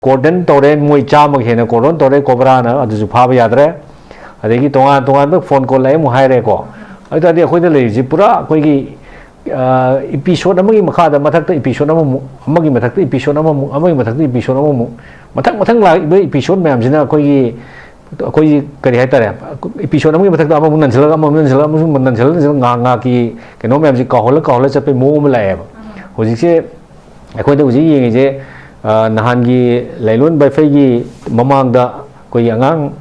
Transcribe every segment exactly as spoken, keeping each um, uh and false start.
ꯀꯣꯔꯗꯟ ꯇꯧꯔꯦ, ꯃꯣꯏ ꯆꯥꯝꯃꯒ ꯍꯦꯟꯅ ꯀꯣꯔꯗꯟ ꯇꯧꯔꯦ, ꯀꯣꯕ꯭ꯔꯥꯅ ꯑꯗꯨꯁꯨ ꯐꯥꯕ ꯌꯥꯗ꯭ꯔꯦ꯫ ꯑꯗꯒꯤ ꯇꯣꯉꯥꯟ ꯇꯣꯉꯥꯟꯕ ꯐꯣꯟ ꯀꯣꯜ ꯂꯥꯛꯑꯦ ꯑꯃꯨꯛ ꯍꯥꯏꯔꯦꯀꯣ꯫ ꯑꯗꯨ ꯇꯥꯔꯗꯤ ꯑꯩꯈꯣꯏꯗ ꯂꯩꯔꯤꯁꯤ ꯄꯨꯔꯥ ꯑꯩꯈꯣꯏꯒꯤ ꯏꯄꯤꯁꯣꯠ ꯑꯃꯒꯤ ꯃꯈꯥꯗ ꯃꯊꯛꯇ ꯏꯄꯤꯁꯣꯠ ꯑꯃꯃꯨꯛ, ꯑꯃꯒꯤ ꯃꯊꯛꯇ ꯏꯄꯤꯁꯣꯠ ꯑꯃꯃꯨꯛ, ꯑꯃꯒꯤ ꯃꯊꯛꯇ ꯏꯄꯤꯁꯣꯠ ꯑꯃꯃꯨꯛ, ꯃꯊꯪ ꯃꯊꯪ ꯂꯥꯛꯏꯕ ꯏꯄꯤꯁꯣꯠ ꯃꯌꯥꯝꯁꯤꯅ ꯑꯩꯈꯣꯏꯒꯤ ꯑꯩꯈꯣꯏꯒꯤ ꯀꯔꯤ ꯍꯥꯏꯇꯥꯔꯦ, ꯏꯄꯤꯁꯣꯠ ꯑꯃꯒꯤ ꯃꯊꯛꯇ ꯑꯃꯃꯨꯛ ꯅꯟꯁꯤꯜꯂꯒ, ꯑꯃꯃꯨꯛ ꯅꯟꯁꯤꯜꯂꯒ, ꯑꯃꯁꯨꯡ ꯅꯟꯁꯤꯜꯂꯒ, ꯅꯟꯁꯤꯜꯂꯒ ꯉꯥꯏꯍꯥꯛ ꯉꯥꯏꯍꯥꯛꯀꯤ ꯀꯩꯅꯣ ꯃꯌꯥꯝꯁꯦ ꯀꯥꯎꯍꯜꯂ ꯀꯥꯎꯍꯜꯂ ꯆꯠꯄꯒꯤ ꯃꯑꯣꯡ ꯑꯃ ꯂꯥꯛꯑꯦꯕ꯫ ꯍꯧꯖꯤꯛꯁꯦ ꯑꯩꯈꯣꯏꯗ ꯍꯧꯖꯤꯛ ꯌꯦꯡꯉꯤꯁꯦ, ꯑ, ꯅꯍꯥꯟꯒꯤ ꯂꯥꯏꯂꯣꯟ ꯕꯥꯏꯐꯩꯒꯤ ꯃꯃꯥꯡꯗ ꯑꯩꯈꯣꯏꯒꯤ ꯑꯉꯥꯡ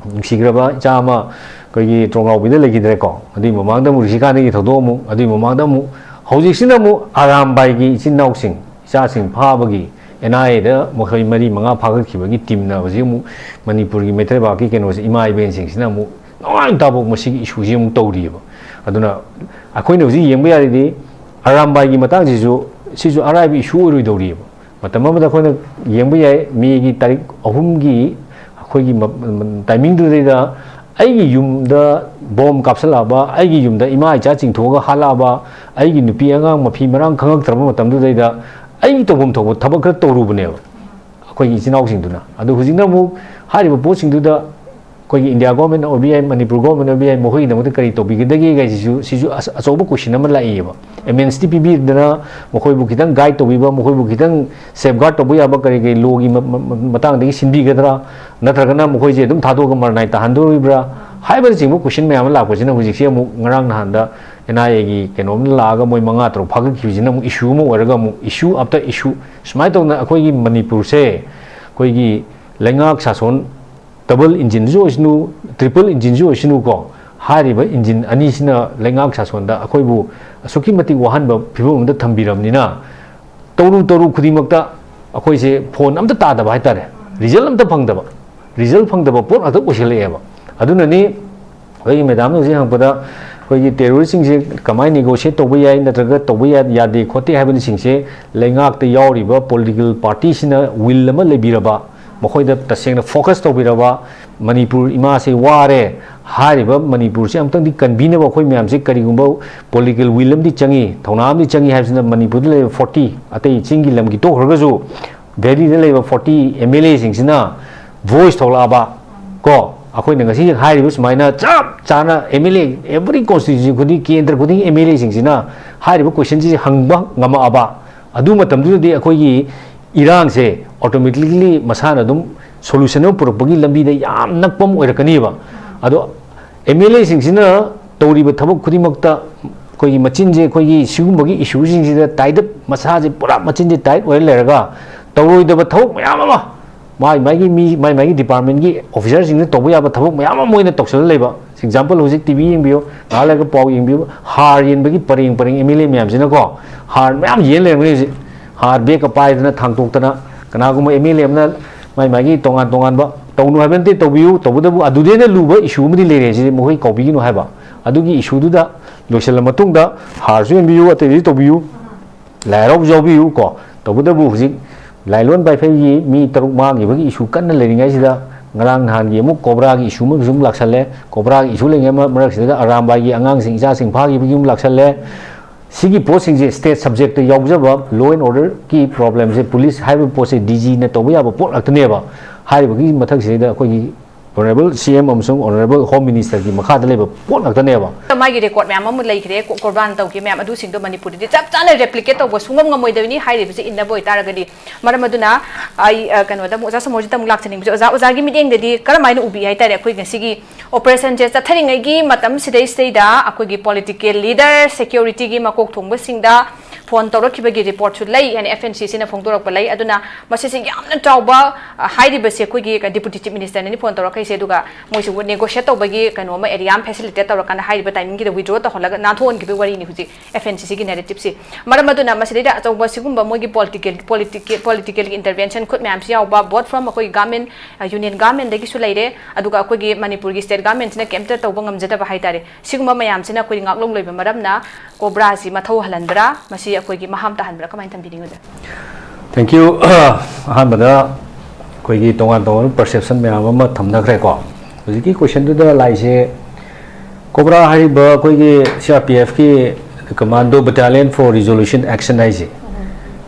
ꯅꯨꯡꯁꯤꯈ꯭ꯔꯕ ꯏꯆꯥ ꯑꯃ ꯑꯩꯈꯣꯏꯒꯤ ꯇ꯭ꯔꯣꯡꯂꯥꯎꯕꯤꯗ ꯂꯩꯈꯤꯗ꯭ꯔꯦꯀꯣ꯫ ꯑꯗꯨꯒꯤ ꯃꯃꯥꯡꯗ ꯑꯃꯨꯛ ꯔꯤꯁꯤꯀꯥꯟꯗꯒꯤ ꯊꯧꯗꯣꯛ ꯑꯃꯨꯛ, ꯑꯗꯨꯒꯤ ꯃꯃꯥꯡꯗ ꯑꯃꯨꯛ, ꯍꯧꯖꯤꯛꯁꯤꯅ ꯑꯃꯨꯛ ꯑꯔꯥꯝꯕꯥꯏꯒꯤ ꯏꯆꯤꯟ ꯏꯅꯥꯎꯁꯤꯡ, ꯏꯆꯥꯁꯤꯡ ꯐꯥꯕꯒꯤ ꯑꯦꯟ ꯑꯥꯏ ꯑꯦꯗ ꯃꯈꯣꯏ ꯃꯔꯤ ꯃꯉꯥ ꯐꯥꯒꯠꯈꯤꯕꯒꯤ ꯇꯤꯝꯅ ꯍꯧꯖꯤꯛ ꯑꯃꯨꯛ ꯃꯅꯤꯄꯨꯔꯒꯤ ꯃꯩꯇꯩ ꯂꯩꯕꯥꯛꯀꯤ ꯀꯩꯅꯣꯁꯦ, ꯏꯃꯥ ꯏꯕꯦꯟꯁꯤꯡꯁꯤꯅ ꯑꯃꯨꯛ ꯅꯣꯡꯉꯥꯟ ꯇꯥꯕꯧ ꯃꯁꯤꯒꯤ ꯏꯁꯨꯁꯤ ꯑꯃꯨꯛ ꯇꯧꯔꯤꯑꯕ꯫ ꯑꯗꯨꯅ ꯑꯩꯈꯣꯏꯅ ꯍꯧꯖꯤꯛ ꯌꯦꯡꯕ ꯌꯥꯔꯤꯗꯤ ꯑꯔꯥꯝꯕꯥꯏꯒꯤ ꯃꯇꯥꯡꯁꯤꯁꯨ, ꯁꯤꯁꯨ ꯑꯔꯥꯏꯕ ꯏꯁꯨ ꯑꯣꯏꯔꯣꯏꯗꯧꯔꯤꯑꯕ꯫ ꯃꯇꯝ ꯑꯃꯗ ꯑꯩꯈꯣꯏꯅ ꯌꯦꯡꯕ ꯌꯥꯏ, ꯃꯦꯒꯤ ꯇꯥꯔꯤꯛ ꯑꯍꯨꯝꯒꯤ ꯑꯩꯈꯣꯏꯒꯤ ꯃ-, ꯃ-, ꯇꯥꯏꯃꯤꯡꯗꯨꯗꯩꯗ ꯑꯩꯒꯤ ꯌꯨꯝꯗ ꯕꯣꯝ ꯀꯥꯞꯁꯤꯜꯂꯛꯑꯕ, ꯑꯩꯒꯤ ꯌꯨꯝꯗ ꯏꯃꯥ ꯏꯆꯥ ꯆꯤꯡꯊꯣꯛꯑꯒ ꯍꯥꯠꯂꯛꯑꯕ, ꯑꯩꯒꯤ ꯅꯨꯄꯤ ꯑꯉꯥꯡ ꯃꯐꯤ ꯃꯔꯥꯡ ꯈꯪꯉꯛꯇ꯭ꯔꯕ ꯃꯇꯝꯗꯨꯗꯩꯗ ꯑꯩꯒꯤ ꯇꯧꯐꯝ ꯊꯣꯛꯄ ꯊꯕꯛ ꯈꯔ ꯇꯧꯔꯨꯕꯅꯦꯕ ꯑꯩꯈꯣꯏꯒꯤ ꯏꯆꯤꯟ ꯏꯅꯥꯎꯁꯤꯡꯗꯨꯅ꯫ ꯑꯗꯨ ꯍꯧꯖꯤꯛꯅ ꯑꯃꯨꯛ ꯍꯥꯏꯔꯤꯕ ꯄꯣꯠꯁꯤꯡꯗꯨꯗ ꯑꯩꯈꯣꯏꯒꯤ ꯏꯟꯗꯤꯌꯥ ꯒꯣꯔꯃꯦꯟ ꯑꯣꯏꯕ ꯌꯥꯏ, ꯃꯅꯤꯄꯨꯔ ꯒꯣꯔꯃꯦꯟ ꯑꯣꯏꯕ ꯌꯥꯏ, ꯃꯈꯣꯏꯒꯤꯗꯃꯛꯇ ꯀꯔꯤ ꯇꯧꯕꯤꯒꯗꯒꯦ ꯍꯥꯏꯁꯤꯁꯨ, ꯁꯤꯁꯨ ꯑꯁ-, ꯑꯆꯧꯕ ꯀꯣꯏꯁꯟ ꯑꯃ ꯂꯥꯛꯏꯌꯦꯕ꯫ ꯑꯦꯃꯦꯟꯁꯇꯤ ꯄꯤꯕꯤꯗꯅ ꯃꯈꯣꯏꯕꯨ ꯈꯤꯇꯪ ꯒꯥꯏꯗ ꯇꯧꯕꯤꯕ, ꯃꯈꯣꯏꯕꯨ ꯈꯤꯇꯪ ꯁꯦꯐꯒꯥꯔꯗ ꯇꯧꯕ ꯌꯥꯕ ꯀꯔꯤ ꯀꯔꯤ ꯂꯣꯒꯤ ꯃ-, ꯃ-, ꯃ-, ꯃꯇꯥꯡꯗꯒꯤ ꯁꯤꯟꯕꯤꯒꯗ꯭ꯔꯥ, ꯅꯠꯇ꯭ꯔꯒꯅ ꯃꯈꯣꯏꯁꯦ ꯑꯗꯨꯝ ꯊꯥꯗꯣꯛꯑꯒ ꯃꯔꯅꯥꯏ ꯇꯥꯍꯟꯗꯣꯔꯤꯕ꯭ꯔꯥ ꯍꯥꯏꯕꯅꯆꯤꯡꯕ ꯀꯣꯏꯁꯟ ꯃꯌꯥꯝ ꯑꯃ ꯂꯥꯛꯄꯁꯤꯅ ꯍꯧꯖꯤꯛꯁꯦ ꯑꯃꯨꯛ ꯉꯔꯥꯡ ꯅꯍꯥꯟꯗ ꯑꯦꯟ ꯑꯥꯏ ꯑꯦꯒꯤ ꯀꯩꯅꯣꯝ ꯂꯥꯛꯑꯒ ꯃꯣꯏ ꯃꯉꯥ ꯇꯔꯨꯛ ꯐꯥꯒꯠꯈꯤꯕꯁꯤꯅ ꯑꯃꯨꯛ ꯏꯁꯨ ꯑꯃ ꯑꯣꯏꯔꯒ ꯑꯃꯨꯛ ꯏꯁꯨ ꯑꯥꯐꯇꯔ ꯏꯁꯨ ꯁꯨꯃꯥꯏꯅ ꯇꯧꯗꯅ ꯑꯩꯈꯣꯏꯒꯤ ꯃꯅꯤꯄꯨꯔꯁꯦ ꯑꯩꯈꯣꯏꯒꯤ ꯂꯩꯉꯥꯛ ꯁꯥꯁꯣꯟ ꯗꯕꯜ ꯏꯟꯖꯤꯟꯁꯨ ꯑꯣꯏꯁꯅꯨ, ꯇ꯭ꯔꯤꯄꯜ ꯏꯟꯖꯤꯟꯁꯨ ꯑꯣꯏꯁꯅꯨꯀꯣ, ꯍꯥꯏꯔꯤꯕ ꯏꯟꯖꯤꯟ ꯑꯅꯤꯁꯤꯅ ꯂꯩꯉꯥꯛ ꯁꯥꯁꯣꯟꯗ ꯑꯩꯈꯣꯏꯕꯨ ꯑꯁꯨꯛꯀꯤ ꯃꯇꯤꯛ ꯋꯥꯍꯟꯕ ꯐꯤꯕꯝ ꯑꯃꯗ ꯊꯝꯕꯤꯔꯕꯅꯤꯅ, ꯇꯧꯔꯨ ꯇꯧꯔꯨ ꯈꯨꯗꯤꯡꯃꯛꯇ ꯑꯩꯈꯣꯏꯁꯦ ꯐꯣꯟ ꯑꯝꯇ ꯇꯥꯗꯕ ꯍꯥꯏꯇꯥꯔꯦ, ꯔꯤꯖꯜ ꯑꯝꯇ ꯐꯪꯗꯕ, ꯔꯤꯖꯜ ꯐꯪꯗꯕ ꯄꯣꯠ ꯉꯥꯛꯇ ꯑꯣꯏꯁꯤꯜꯂꯛꯑꯦꯕ꯫ ꯑꯗꯨꯅꯅꯤ ꯑꯩꯈꯣꯏꯒꯤ ꯃꯦꯗꯥꯝꯅ ꯍꯧꯖꯤꯛ ꯍꯪꯉꯛꯄꯗ ꯑꯩꯈꯣꯏꯒꯤ ꯇꯦꯔꯣꯔꯤꯁꯁꯤꯡꯁꯦ ꯀꯃꯥꯏꯅ ꯅꯦꯒꯣꯁꯤꯌꯦꯠ ꯇꯧꯕ ꯌꯥꯏ ꯅꯠꯇ꯭ꯔꯒ ꯇꯧꯕ ꯌꯥ-, ꯌꯥꯗꯦ ꯈꯣꯠꯇꯦ ꯍꯥꯏꯕꯅꯆꯤꯡꯁꯦ ꯂꯩꯉꯥꯛꯇ ꯌꯥꯎꯔꯤꯕ ꯄꯣꯂꯤꯇꯤꯀꯦꯜ ꯄꯥꯔꯇꯤꯁꯤꯅ ꯋꯤꯜ ꯑꯃ ꯂꯩꯕꯤꯔꯕ, ꯃꯈꯣꯏꯗ ꯇꯁꯦꯡꯅ ꯐꯣꯀꯁ ꯇꯧꯕꯤꯔꯕ, ꯃꯅꯤꯄꯨꯔ ꯏꯃꯥꯁꯦ ꯋꯥꯔꯦ, ꯍꯥꯏꯔꯤꯕ ꯃꯅꯤꯄꯨꯔꯁꯦ ꯑꯃꯨꯛꯇꯪꯗꯤ ꯀꯟꯕꯤꯅꯕ ꯑꯩꯈꯣꯏ ꯃꯌꯥꯝꯁꯦ ꯀꯔꯤꯒꯨꯝꯕ ꯄꯣꯂꯤꯇꯤꯀꯦꯜ ꯋꯤꯜ ꯑꯃꯗꯤ ꯆꯪꯉꯤ, ꯊꯧꯅꯥ ꯑꯃꯗꯤ ꯆꯪꯉꯤ ꯍꯥꯏꯕꯁꯤꯅ ꯃꯅꯤꯄꯨꯔꯗ ꯂꯩꯔꯤꯕ ꯐꯣꯔꯇꯤ, ꯑꯇꯩ ꯆꯤꯡꯒꯤ ꯂꯝꯒꯤ ꯇꯣꯛꯈ꯭ꯔꯒꯁꯨ ꯚꯦꯂꯤꯗ ꯂꯩꯕ ꯐꯣꯔꯇꯤ ꯑꯦꯝ ꯑꯦꯜ ꯑꯦꯁꯤꯡꯁꯤꯅ ꯚꯣꯏꯁ ꯊꯣꯛꯂꯛꯑꯕ ꯀꯣ, ꯑꯩꯈꯣꯏꯅ ꯉꯁꯤ ꯍꯥꯏꯔꯤꯕ ꯁꯨꯃꯥꯏꯅ ꯆꯞ ꯆꯥꯅ ꯑꯦꯝ ꯑꯦꯜ ꯑꯦ ꯑꯦꯚ꯭ꯔꯤ ꯀꯣꯟꯁꯇꯤꯇ꯭ꯌꯨꯟꯁꯤ ꯈꯨꯗꯤꯡ, ꯀꯦꯟꯗ꯭ꯔ ꯈꯨꯗꯤꯡꯒꯤ ꯑꯦꯝ ꯑꯦꯜ ꯑꯦꯁꯤꯡꯁꯤꯅ ꯍꯥꯏꯔꯤꯕ ꯀꯣꯏꯁꯟꯁꯤ ꯍꯪꯕ ꯉꯝꯃꯛꯑꯕ, ꯑꯗꯨ ꯃꯇꯝꯗꯨꯗꯗꯤ ꯑꯩꯈꯣꯏꯒꯤ ꯏꯔꯥꯡꯁꯦ ꯑꯣꯇꯣꯃꯦꯇꯤꯀꯂꯤ ꯃꯁꯥꯅ ꯑꯗꯨꯝ ꯁꯣꯂꯨꯁꯟ ꯑꯃ ꯄꯨꯔꯛꯄꯒꯤ ꯂꯝꯕꯤꯗ ꯌꯥꯝ ꯅꯛꯄ ꯑꯃ ꯑꯣꯏꯔꯛꯀꯅꯤꯕ꯫ ꯑꯗꯣ ꯑꯦꯝ ꯑꯦꯜ ꯑꯦꯁꯤꯡꯁꯤꯅ ꯇꯧꯔꯤꯕ ꯊꯕꯛ ꯈꯨꯗꯤꯡꯃꯛꯇ ꯑꯩꯈꯣꯏꯒꯤ ꯃꯆꯤꯟꯁꯦ, ꯑꯩꯈꯣꯏꯒꯤ ꯁꯤꯒꯨꯝꯕꯒꯤ ꯏꯁꯨꯁꯤꯡꯁꯤꯗ ꯇꯥꯏꯗꯞ, ꯃꯁꯥꯁꯦ ꯄꯨꯔꯥ ꯃꯆꯤꯟꯁꯦ ꯇꯥꯏꯠ ꯑꯣꯏꯔ ꯂꯩꯔꯒ ꯇꯧꯔꯣꯏꯗꯕ ꯊꯕꯛ ꯃꯌꯥꯝ ꯑꯃ ꯃꯥꯏ ꯃꯥꯏꯒꯤ ꯃꯤ, ꯃꯥꯏ ꯃꯥꯏꯒꯤ ꯗꯤꯄꯥꯔꯠꯃꯦꯟꯒꯤ ꯑꯣꯐꯤꯁꯔꯁꯤꯡꯅ ꯇꯧꯕ ꯌꯥꯕ ꯊꯕꯛ ꯃꯌꯥꯝ ꯑꯃ ꯃꯣꯏꯅ ꯇꯧꯁꯜꯂ ꯂꯩꯕ꯫ ꯑꯦꯛꯖꯥꯝꯄꯜ, ꯍꯧꯖꯤꯛ ꯇꯤ ꯚꯤ ꯌꯦꯡꯕꯤꯌꯨ, ꯉꯥꯏꯍꯥꯛ ꯂꯩꯔꯒ ꯄꯥꯎ ꯌꯦꯡꯕꯤꯌꯨ, ꯍꯥꯔ ꯌꯦꯟꯕꯒꯤ ꯄꯔꯦꯡ ꯄꯔꯦꯡ ꯑꯦꯝ ꯑꯦꯜ ꯑꯦ ꯃꯌꯥꯝꯁꯤꯅꯀꯣ, ꯍꯥꯔ ꯃꯌꯥꯝ ꯌꯦꯟ ꯂꯩꯔꯝꯒꯅꯤ ꯍꯧꯖꯤꯛ꯫ ꯍꯥꯔ ꯕꯦꯒꯀ ꯄꯥꯏꯗꯅ ꯊꯥꯡꯇꯣꯛꯇꯅ, ꯀꯅꯥꯒꯨꯝꯕ ꯑꯦꯝ ꯑꯦꯜ ꯑꯦ ꯑꯃꯅ ꯃꯥꯏ ꯃꯥꯏꯒꯤ ꯇꯣꯉꯥꯟ ꯇꯣꯉꯥꯟꯕ ꯇꯧꯅꯨ ꯍꯥꯏꯕ ꯅꯠꯇꯦ, ꯇꯧꯕꯤꯌꯨ, ꯇꯧꯕꯇꯕꯨ ꯑꯗꯨꯗꯩꯅ ꯂꯨꯕ ꯏꯁꯨ ꯑꯃꯗꯤ ꯂꯩꯔꯦ, ꯁꯤꯗꯤ ꯃꯈꯣꯏ ꯀꯥꯎꯕꯤꯒꯅꯨ ꯍꯥꯏꯕ꯫ ꯑꯗꯨꯒꯤ ꯏꯁꯨꯗꯨꯗ ꯂꯣꯏꯁꯤꯜꯂ ꯃꯇꯨꯡꯗ ꯍꯥꯔꯁꯨ ꯌꯦꯟꯕꯤꯌꯨ, ꯑꯇꯩꯗꯤ ꯇꯧꯕꯤꯌꯨ, ꯂꯥꯏ ꯍꯔꯥꯎꯕꯁꯨ ꯌꯥꯎꯕꯤꯌꯨ ꯀꯣ꯫ ꯇꯧꯕꯇꯕꯨ ꯍꯧꯖꯤꯛ ꯂꯥꯏꯂꯣꯟ ꯄꯥꯏꯐꯩꯒꯤ ꯃꯤ ꯇꯔꯨꯛ ꯃꯥꯡꯈꯤꯕꯒꯤ ꯏꯁꯨ ꯀꯟꯅ ꯂꯩꯔꯤꯉꯩꯁꯤꯗ, ꯉꯔꯥꯡ ꯅꯍꯥꯟꯒꯤ ꯑꯃꯨꯛ ꯀꯣꯕ꯭ꯔꯥꯒꯤ ꯏꯁꯨ ꯑꯃꯁꯨ ꯑꯃꯨꯛ ꯂꯥꯛꯁꯜꯂꯦ꯫ ꯀꯣꯕ꯭ꯔꯥꯒꯤ ꯏꯁꯨ ꯂꯩꯔꯤꯉꯩ ꯃꯔꯛꯁꯤꯗ ꯑꯔꯥꯝꯕꯥꯏꯒꯤ ꯑꯉꯥꯡꯁꯤꯡ, ꯏꯆꯥꯁꯤꯡ ꯐꯥꯈꯤꯕꯒꯤ ꯑꯃꯨꯛ ꯂꯥꯛꯁꯜꯂꯦ꯫ ꯁꯤꯒꯤ ꯄꯣꯠꯁꯤꯡꯁꯦ ꯁ꯭ꯇꯦꯠ ꯁꯕꯖꯦꯛꯇ ꯌꯥꯎꯖꯕ ꯂꯣ ꯑꯦꯟ ꯑꯣꯔꯗꯔꯒꯤ ꯄ꯭ꯔꯣꯕ꯭ꯂꯦꯝꯁꯦ ꯄꯨꯂꯤꯁ ꯍꯥꯏꯕ ꯄꯣꯠꯁꯦ ꯗꯤ ꯖꯤꯅ ꯇꯧꯕ ꯌꯥꯕ ꯄꯣꯠ ꯉꯥꯛꯇꯅꯦꯕ꯫ ꯍꯥꯏꯔꯤꯕꯒꯤ ꯃꯊꯛꯁꯤꯗ ꯑꯩꯈꯣꯏꯒꯤ ꯑꯣꯅꯔꯦꯕꯜ ꯁꯤ ꯑꯦꯝ ꯑꯃꯁꯨꯡ ꯑꯣꯅꯔꯦꯕꯜ ꯍꯣꯝ ꯃꯤꯅꯤꯁꯇꯔꯒꯤ ꯃꯈꯥꯗ ꯂꯩꯕ ꯄꯣꯠ ꯉꯥꯛꯇꯅꯦꯕ꯫ ꯃꯥꯒꯤ ꯔꯦꯀꯣꯔꯗ ꯃꯌꯥꯝ ꯑꯃ ꯂꯩꯈ꯭ꯔꯦ, ꯀꯣ-, ꯀꯣꯕ꯭ꯔꯥꯅ ꯇꯧꯈꯤꯕ ꯃꯌꯥꯝ ꯑꯗꯨꯁꯤꯡꯗꯣ ꯃꯅꯤꯄꯨꯔꯗꯗꯤ ꯆꯞ ꯆꯥꯅ ꯔꯦꯄ꯭ꯂꯤꯀꯦꯠ ꯇꯧꯕ ꯁꯨꯡꯉꯝ ꯉꯝꯃꯣꯏꯗꯕꯅꯤ ꯍꯥꯏꯔꯤꯕꯁꯤ ꯏꯟꯅꯕ ꯑꯣꯏꯇꯥꯔꯒꯗꯤ꯫ ꯃꯔꯝ ꯑꯗꯨꯅ ꯑꯩ, ꯑ, ꯀꯩꯅꯣꯗ ꯑꯃꯨꯛ ꯑꯣꯖꯥ ꯁꯣꯃꯣꯔꯖꯤꯠꯇ ꯑꯃꯨꯛ ꯂꯥꯛꯆꯅꯤꯡꯕꯁꯦ, ꯑꯣꯖꯥ, ꯑꯣꯖꯥꯒꯤ ꯃꯤꯠꯌꯦꯡꯗꯗꯤ ꯀꯔꯝꯍꯥꯏꯅ ꯎꯕꯤ ꯍꯥꯏꯇꯥꯔꯦ? ꯑꯩꯈꯣꯏ ꯉꯁꯤꯒꯤ ꯑꯣꯄꯔꯦꯁꯟꯁꯦ ꯆꯠꯊꯔꯤꯉꯩꯒꯤ ꯃꯇꯝ ꯁꯤꯗꯩꯁꯤꯗꯩꯗ ꯑꯩꯈꯣꯏꯒꯤ ꯄꯣꯂꯤꯇꯤꯀꯦꯜ ꯂꯤꯗꯔ, ꯁꯦꯀ꯭ꯌꯨꯔꯤꯇꯤꯒꯤ ꯃꯀꯣꯛ ꯊꯣꯡꯕꯁꯤꯡꯗ ꯐꯣꯟ ꯇꯧꯔꯛꯈꯤꯕꯒꯤ ꯔꯤꯄꯣꯔꯠꯁꯨ ꯂꯩ ꯍꯥꯏꯅ ꯑꯦꯐ ꯑꯦꯟ ꯁꯤ ꯁꯤꯅ ꯐꯣꯡꯗꯣꯔꯛꯄ ꯂꯩ꯫ ꯑꯗꯨꯅ ꯃꯁꯤꯁꯦ ꯌꯥꯝꯅ ꯆꯥꯎꯕ, ꯑ, ꯍꯥꯏꯔꯤꯕꯁꯦ ꯑꯩꯈꯣꯏꯒꯤ ꯗꯤꯄꯨꯇꯤ ꯆꯤꯐ ꯃꯤꯅꯤꯁꯇꯔꯅꯅꯤ ꯐꯣꯟ ꯇꯧꯔꯛꯈꯤꯁꯦ, ꯑꯗꯨꯒ ꯃꯣꯏꯁꯨ ꯅꯦꯒꯣꯁꯤꯌꯦꯠ ꯇꯧꯕꯒꯤ ꯀꯩꯅꯣ ꯑꯃ ꯑꯦꯔꯤꯌꯥ ꯑꯃ ꯐꯦꯁꯤꯂꯤꯇꯦꯠ ꯇꯧꯔꯀꯥꯟꯗ ꯍꯥꯏꯔꯤꯕ ꯇꯥꯏꯃꯤꯡꯒꯤꯗ ꯋꯤꯗ꯭ꯔꯣ ꯇꯧꯍꯜꯂꯒ ꯅꯥꯟꯊꯣꯛꯍꯟꯈꯤꯕꯒꯤ ꯋꯥꯔꯤꯅꯤ ꯍꯧꯖꯤꯛ ꯑꯦꯐ ꯑꯦꯟ ꯁꯤ ꯁꯤꯒꯤ ꯅꯦꯔꯦꯇꯤꯞꯁꯤ꯫ ꯃꯔꯝ ꯑꯗꯨꯅ ꯃꯁꯤꯗꯩꯗ ꯑꯆꯧꯕ ꯁꯤꯒꯨꯝꯕ ꯃꯣꯏꯒꯤ ꯄꯣꯂꯤꯇꯤꯀꯦꯜ, ꯄꯣꯂꯤꯇꯤꯀꯦꯜ, ꯄꯣꯂꯤꯇꯤꯀꯦꯜꯒꯤ ꯏꯟꯇꯔꯚꯦꯟꯁꯟ ꯈꯨꯠ ꯃꯌꯥꯝꯁꯤ ꯌꯥꯎꯕ, ꯕꯣꯠ ꯐ꯭ꯔꯣꯝ ꯑꯩꯈꯣꯏꯒꯤ ꯒꯥꯔꯃꯦꯟ, ꯑ, ꯌꯨꯅꯤꯌꯟ ꯒꯥꯔꯃꯦꯟꯗꯒꯤꯁꯨ ꯂꯩꯔꯦ, ꯑꯗꯨꯒ ꯑꯩꯈꯣꯏꯒꯤ ꯃꯅꯤꯄꯨꯔꯒꯤ ꯁ꯭ꯇꯦꯠ ꯒꯥꯔꯃꯦꯟꯁꯤꯅ ꯀꯩꯝꯇ ꯇꯧꯕ ꯉꯝꯖꯗꯕ ꯍꯥꯏꯇꯥꯔꯦ꯫ ꯁꯤꯒꯨꯝꯕ ꯃꯌꯥꯝꯁꯤꯅ ꯑꯩꯈꯣꯏ ꯉꯥꯛꯂꯧ ꯂꯣꯏꯕ ꯃꯔꯝꯅ ꯀꯣꯕ꯭ꯔꯥꯁꯤ ꯃꯊꯧ ꯍꯜꯍꯟꯕ꯭ꯔꯥ, ꯃꯁꯤ ꯑꯩꯈꯣꯏꯒꯤ ꯃꯍꯥꯝ ꯇꯥꯍꯟꯕ꯭ꯔꯥ, ꯀꯃꯥꯏꯅ ꯊꯝꯕꯤꯅꯤꯡꯉꯤ, ꯑꯣꯖꯥ? Thank you꯫ ꯑꯍꯥꯟꯕꯗ ꯑꯩꯈꯣꯏꯒꯤ ꯇꯣꯉꯥꯟ ꯇꯣꯉꯥꯟꯕ ꯄꯔꯁꯦꯞꯁꯟ ꯃꯌꯥꯝ ꯑꯃ ꯊꯝꯅꯈ꯭ꯔꯦꯀꯣ꯫ ꯍꯧꯖꯤꯛꯀꯤ ꯀꯣꯏꯁꯟꯗꯨꯗ ꯂꯥꯛꯏꯁꯦ, ꯀꯣꯕ꯭ꯔꯥ ꯍꯥꯏꯔꯤꯕ ꯑꯩꯈꯣꯏꯒꯤ ꯁꯤ ꯑꯥꯔ ꯄꯤ ꯑꯦꯐꯀꯤ Commando Battalion for Resolution Action ꯍꯥꯏꯁꯦ,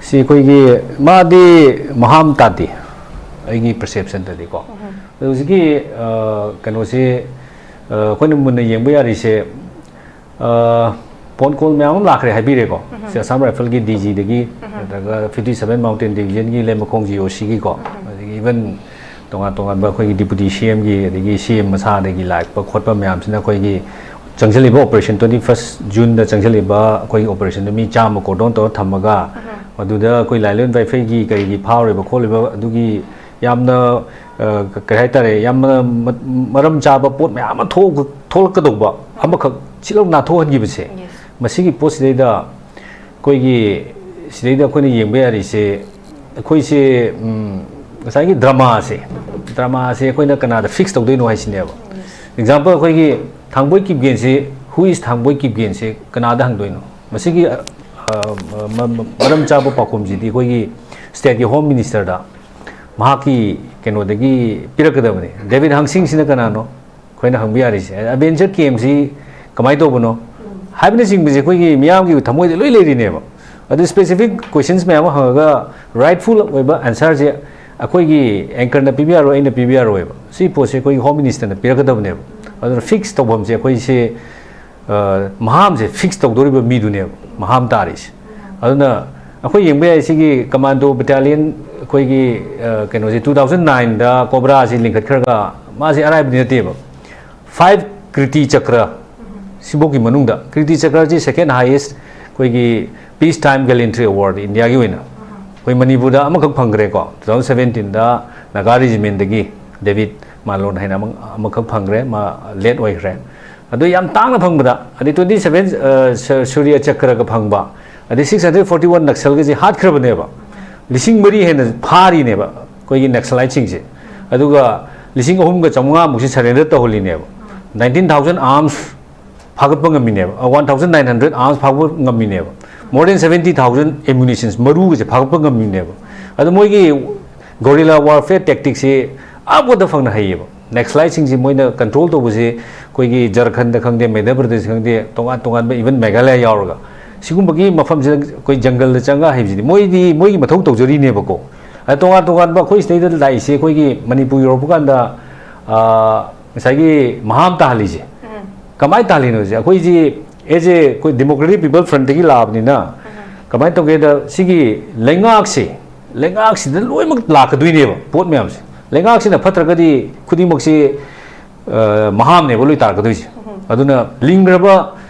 ꯁꯤ ꯑꯩꯈꯣꯏꯒꯤ ꯃꯥꯗꯤ ꯃꯍꯥꯝ ꯇꯥꯗꯦ, ꯑꯩꯒꯤ ꯄꯔꯁꯦꯞꯁꯟꯗꯗꯤꯀꯣ꯫ ꯑꯗꯣ ꯍꯧꯖꯤꯛꯀꯤ, ꯑ, ꯀꯩꯅꯣꯁꯤ, ꯑ, ꯑꯩꯈꯣꯏꯅ ꯃꯨꯟꯅ ꯌꯦꯡꯕ ꯌꯥꯔꯤꯁꯦ, ꯑ, ꯐꯣꯟ ꯀꯣꯜ ꯃꯌꯥꯝ ꯑꯃ ꯂꯥꯛꯈ꯭ꯔꯦ ꯍꯥꯏꯕꯤꯔꯦꯀꯣ꯫ ꯁꯤ ꯑꯁꯥꯝ ꯔꯥꯏꯐꯜꯒꯤ ꯗꯤ ꯖꯤꯗꯒꯤ, ꯅꯠꯇ꯭ꯔꯒ fifty seven mountain ꯗꯤꯕꯤꯖꯟꯒꯤ ꯂꯩꯃꯈꯣꯡ G O ꯁꯤꯒꯤꯀꯣ, ꯑꯗꯒꯤ ꯏꯚꯟ ꯇꯣꯉꯥꯟ ꯇꯣꯉꯥꯟꯕ ꯑꯩꯈꯣꯏꯒꯤ ꯗꯤꯄꯨꯇꯤ ꯁꯤ ꯑꯦꯝꯒꯤ, ꯑꯗꯒꯤ ꯁꯤ ꯑꯦꯝ ꯃꯁꯥꯗꯒꯤ ꯂꯥꯛꯄ ꯈꯣꯠꯄ ꯃꯌꯥꯝꯁꯤꯅ ꯑꯩꯈꯣꯏꯒꯤ ꯆꯪꯁꯤꯜꯂꯤꯕ ꯑꯣꯄꯔꯦꯁꯟ, ꯇ꯭ꯋꯦꯟꯇꯤ ꯐꯥꯔꯁꯠ ꯖꯨꯟꯗ ꯆꯪꯁꯤꯜꯂꯤꯕ ꯑꯩꯈꯣꯏꯒꯤ ꯑꯣꯄꯔꯦꯁꯟꯗꯨ ꯃꯤ ꯆꯥꯝꯃ ꯀꯣꯔꯗꯣꯟ ꯇꯧꯔ ꯊꯝꯃꯒ, ꯃꯗꯨꯗ ꯑꯩꯈꯣꯏ ꯂꯥꯏꯂꯣꯟ ꯕꯥꯏꯐꯩꯒꯤ ꯀꯔꯤꯒꯤ ꯐꯥꯎꯔꯤꯕ ꯈꯣꯠꯂꯤꯕ ꯑꯗꯨꯒꯤ ꯌꯥꯝꯅ, ꯑ, ꯀ-, ꯀꯔꯤ ꯍꯥꯏꯇꯥꯔꯦ, ꯌꯥꯝꯅ ꯃ-, ꯃꯔꯝ ꯆꯥꯕ ꯄꯣꯠ ꯃꯌꯥꯝ ꯑꯃ ꯊꯣꯛ-, ꯊꯣꯛꯂꯛꯀꯗꯧꯕ ꯑꯃꯈꯛ ꯁꯤꯂꯧ ꯅꯥꯊꯣꯛꯍꯟꯈꯤꯕꯁꯦ, ꯃꯁꯤꯒꯤ ꯄꯣꯠꯁꯤꯗꯩꯗ ꯑꯩꯈꯣꯏꯒꯤ, ꯁꯤꯗꯩꯗ ꯑꯩꯈꯣꯏꯅ ꯌꯦꯡꯕ ꯌꯥꯔꯤꯁꯦ, ꯑꯩꯈꯣꯏꯁꯦ, ꯎꯝ, ꯉꯁꯥꯏꯒꯤ ꯗ꯭ꯔꯃꯥꯁꯦ, ꯗ꯭ꯔꯃꯥꯁꯦ ꯑꯩꯈꯣꯏꯅ ꯀꯅꯥꯗ ꯐꯤꯛꯁ ꯇꯧꯗꯣꯏꯅꯣ ꯍꯥꯏꯁꯤꯅꯦꯕ꯫ ꯑꯦꯛꯖꯥꯝꯄꯜ, ꯑꯩꯈꯣꯏꯒꯤ ꯊꯥꯡꯕꯣꯏ ꯀꯤꯞꯒꯦꯟꯁꯤ, who is ꯊꯥꯡꯕꯣꯏ ꯀꯤꯞꯒꯦꯟꯁꯤ ꯀꯅꯥꯗ ꯍꯪꯗꯣꯏꯅꯣ? ꯃꯁꯤꯒꯤ, ꯑ, ꯑ, ꯃ-, ꯃ-, ꯃꯔꯝ ꯆꯥꯕ ꯄꯥꯎꯈꯨꯝꯁꯤꯗꯤ ꯑꯩꯈꯣꯏꯒꯤ ꯁ꯭ꯇꯦꯠꯀꯤ ꯍꯣꯝ ꯃꯤꯅꯤꯁꯇꯔꯗ ꯃꯍꯥꯛꯀꯤ ꯀꯩꯅꯣꯗꯒꯤ ꯄꯤꯔꯛꯀꯗꯕꯅꯤ꯫ ꯗꯦꯕꯤꯠ ꯍꯪꯁꯤꯡꯁꯤꯅ ꯀꯅꯥꯅꯣ? ꯑꯩꯈꯣꯏꯅ ꯍꯪꯕ ꯌꯥꯔꯤꯁꯦ, ꯑꯦꯗꯚꯦꯟꯆꯔ ꯀꯦꯝꯁꯤ ꯀꯃꯥꯏꯅ ꯇꯧꯕꯅꯣ ꯍꯥꯏꯕꯅꯆꯤꯡꯕꯁꯦ ꯑꯩꯈꯣꯏꯒꯤ ꯃꯤꯌꯥꯝꯒꯤ ꯊꯃꯣꯏꯗ ꯂꯣꯏ ꯂꯩꯔꯤꯅꯦꯕ꯫ ꯑꯗꯨ ꯁ꯭ꯄꯦꯁꯤꯐꯤꯛ ꯀꯣꯏꯁꯟꯁ ꯃꯌꯥꯝ ꯑꯃ ꯍꯪꯉꯒ ꯔꯥꯏꯠꯐꯨꯜ ꯑꯣꯏꯕ ꯑꯟꯁꯔꯁꯦ ꯑꯩꯈꯣꯏꯒꯤ ꯑꯦꯡꯀꯔꯅ ꯄꯤꯕ ꯌꯥꯔꯣꯏ, ꯑꯩꯅ ꯄꯤꯕ ꯌꯥꯔꯣꯏꯕ꯫ ꯁꯤ ꯄꯣꯠꯁꯦ ꯑꯩꯈꯣꯏꯒꯤ ꯍꯣꯝ ꯃꯤꯅꯤꯁꯇꯔꯅ ꯄꯤꯔꯛꯀꯗꯕꯅꯦꯕ꯫ ꯑꯗꯨꯅ ꯐꯤꯛꯁ ꯇꯧꯐꯝꯁꯦ ꯑꯩꯈꯣꯏꯁꯦ, ꯑ, ꯃꯍꯥꯝꯁꯦ ꯐꯤꯛꯁ ꯇꯧꯗꯣꯔꯤꯕ ꯃꯤꯗꯨꯅꯦꯕ ꯃꯍꯥꯝ ꯇꯥꯔꯤꯁꯦ꯫ ꯑꯗꯨꯅ ꯑꯩꯈꯣꯏ ꯌꯦꯡꯕ ꯌꯥꯏ, ꯁꯤꯒꯤ ꯀꯃꯥꯟꯗꯣ ꯕꯦꯇꯥꯂꯤꯌꯟ ꯑꯩꯈꯣꯏꯒꯤ, ꯑ, ꯀꯩꯅꯣꯁꯦ, ꯇꯨ ꯊꯥꯎꯖꯟ ꯅꯥꯏꯟꯗ ꯀꯣꯕ꯭ꯔꯥꯁꯤ ꯂꯤꯡꯈꯠꯈ꯭ꯔꯒ ꯃꯥꯁꯤ ꯑꯔꯥꯏꯕꯗꯤ ꯅꯠꯇꯦꯕ꯫ ꯐꯥꯏꯚ ꯀ꯭ꯔꯤꯇꯤ ꯆꯀ꯭ꯔ ꯁꯤꯐꯥꯎꯒꯤ ꯃꯅꯨꯡꯗ, ꯀ꯭ꯔꯤꯇꯤ ꯆꯀ꯭ꯔꯁꯤ ꯁꯦꯀꯦꯟ ꯍꯥꯏꯌꯦꯁ ꯑꯩꯈꯣꯏꯒꯤ ꯄꯤꯁ ꯇꯥꯏꯝ ꯒꯦꯂꯦꯟꯇ꯭ꯔꯤ ꯑꯦꯋꯥꯔꯗ ꯏꯟꯗꯤꯌꯥꯒꯤ ꯑꯣꯏꯅ꯫ ꯑꯩꯈꯣꯏ ꯃꯅꯤꯄꯨꯔꯗ ꯑꯃꯈꯛ ꯐꯪꯈ꯭ꯔꯦꯀꯣ, ꯇꯨ ꯊꯥꯎꯖꯟ ꯁꯚꯦꯟꯇꯤꯟꯗ ꯅꯥꯒꯥ ꯔꯦꯖꯤꯃꯦꯟꯗꯒꯤ ꯗꯦꯕꯤꯠ ꯃꯥꯂꯣꯟ ꯍꯥꯏꯅ ꯑꯃ, ꯑꯃꯈꯛ ꯐꯪꯈ꯭ꯔꯦ, ꯃꯥ ꯂꯦꯠ ꯑꯣꯏꯈ꯭ꯔꯦ꯫ ꯑꯗꯨ ꯌꯥꯝ ꯇꯥꯡꯅ ꯐꯪꯕꯗ, ꯑꯗꯩ ꯇ꯭ꯋꯦꯟꯇꯤ ꯁꯚꯦꯟ, ꯑ, ꯁ-, ꯁꯨꯔꯤꯌꯥ ꯆꯀ꯭ꯔꯒ ꯐꯪꯕ, ꯑꯗꯩ ꯁꯤꯛꯁ ꯍꯟꯗ꯭ꯔꯦꯠ ꯐꯣꯔꯇꯤ ꯋꯥꯟ ꯅꯛꯁꯜꯒꯁꯦ ꯍꯥꯠꯈ꯭ꯔꯕꯅꯦꯕ꯫ ꯂꯤꯁꯤꯡ ꯃꯔꯤ ꯍꯦꯟꯅ ꯐꯥꯔꯤꯅꯦꯕ ꯑꯩꯈꯣꯏꯒꯤ ꯅꯛꯁꯂꯥꯏꯠꯁꯤꯡꯁꯦ꯫ ꯑꯗꯨꯒ ꯂꯤꯁꯤꯡ ꯑꯍꯨꯝꯒ ꯆꯥꯝꯃꯉꯥꯃꯨꯛꯁꯦ ꯁꯔꯦꯟꯗꯔ ꯇꯧꯍꯜꯂꯤꯅꯦꯕ꯫ ꯅꯥꯏꯟꯇꯤꯟ ꯊꯥꯎꯖꯟ ꯑꯥꯔꯝꯁ ꯐꯥꯒꯠꯄ ꯉꯝꯃꯤꯅꯦꯕ, one thousand nine hundred arms ꯐꯥꯒꯠꯄ ꯉꯝꯃꯤꯅꯦꯕ꯫ More than seventy thousand ammunitions, ꯃꯔꯨꯒꯁꯦ ꯐꯥꯒꯠꯄ ꯉꯝꯃꯤꯅꯦꯕ꯫ ꯑꯗꯣ ꯃꯣꯏꯒꯤ ꯒꯣꯔꯤꯂꯥ ꯋꯥꯔꯐꯦꯌꯔ ꯇꯦꯛꯇꯤꯛꯁꯤ ꯑꯃꯨꯛꯇ ꯐꯪꯅ ꯍꯩꯌꯦꯕ꯫ ꯅꯦꯛꯁꯂꯥꯏꯠꯁꯤꯡꯁꯤ ꯃꯣꯏꯅ ꯀꯟꯇ꯭ꯔꯣꯜ ꯇꯧꯕꯁꯤ ꯑꯩꯈꯣꯏꯒꯤ ꯖꯔꯈꯟꯗ ꯈꯪꯗꯦ, ꯃꯙ꯭ꯌ ꯄ꯭ꯔꯗꯦꯁ ꯈꯪꯗꯦ, ꯇꯣꯉꯥꯟ ꯇꯣꯉꯥꯟꯕ, ꯏꯚꯟ ꯃꯦꯘꯥꯂꯌꯥ ꯌꯥꯎꯔꯒ, ꯁꯤꯒꯨꯝꯕꯒꯤ ꯃꯐꯝꯁꯤꯗ ꯑꯩꯈꯣꯏ ꯖꯪꯒꯜꯗ ꯆꯪꯉꯒ ꯍꯩꯕꯁꯤꯗꯤ ꯃꯣꯏꯗꯤ ꯃꯣꯏꯒꯤ ꯃꯊꯧ ꯇꯧꯖꯔꯤꯅꯦꯕꯀꯣ꯫ ꯑꯗ ꯇꯣꯉꯥꯟ ꯇꯣꯉꯥꯟꯕ ꯑꯩꯈꯣꯏ ꯁꯤꯗꯩꯗ ꯂꯥꯛꯏꯁꯦ ꯑꯩꯈꯣꯏꯒꯤ ꯃꯅꯤꯄꯨꯔ ꯌꯧꯔꯛꯄ ꯀꯥꯟꯗ, ꯑꯥ, ꯉꯁꯥꯏꯒꯤ ꯃꯍꯥꯝ ꯇꯥꯍꯜꯂꯤꯁꯦ꯫ ꯎꯝ꯫ ꯀꯃꯥꯏꯅ ꯇꯥꯍꯜꯂꯤꯅꯣꯁꯦ? ꯑꯩꯈꯣꯏꯁꯤ as a ꯑꯩꯈꯣꯏ Democratic People Front ꯇꯒꯤ ꯂꯥꯛꯑꯕꯅꯤꯅ, ꯎꯝ꯫ ꯀꯃꯥꯏꯅ ꯇꯧꯒꯦꯗ, ꯁꯤꯒꯤ ꯂꯩꯉꯥꯛꯁꯦ, ꯂꯩꯉꯥꯛꯁꯤꯗ ꯂꯣꯏꯅꯃꯛ ꯂꯥꯛꯀꯗꯣꯏꯅꯦꯕ ꯄꯣꯠ ꯃꯌꯥꯝꯁꯦ꯫ ꯂꯩꯉꯥꯛꯁꯤꯅ ꯐꯠꯇ꯭ꯔꯒꯗꯤ ꯈꯨꯗꯤꯡꯃꯛꯁꯤ, ꯑ, ꯃꯍꯥꯝꯅꯦꯕ ꯂꯣꯏ ꯇꯥꯔꯛꯀꯗꯣꯏꯁꯦ꯫ ꯎꯝ꯫ ꯑꯗꯨꯅ ꯂꯤꯡꯈ꯭ꯔꯕ,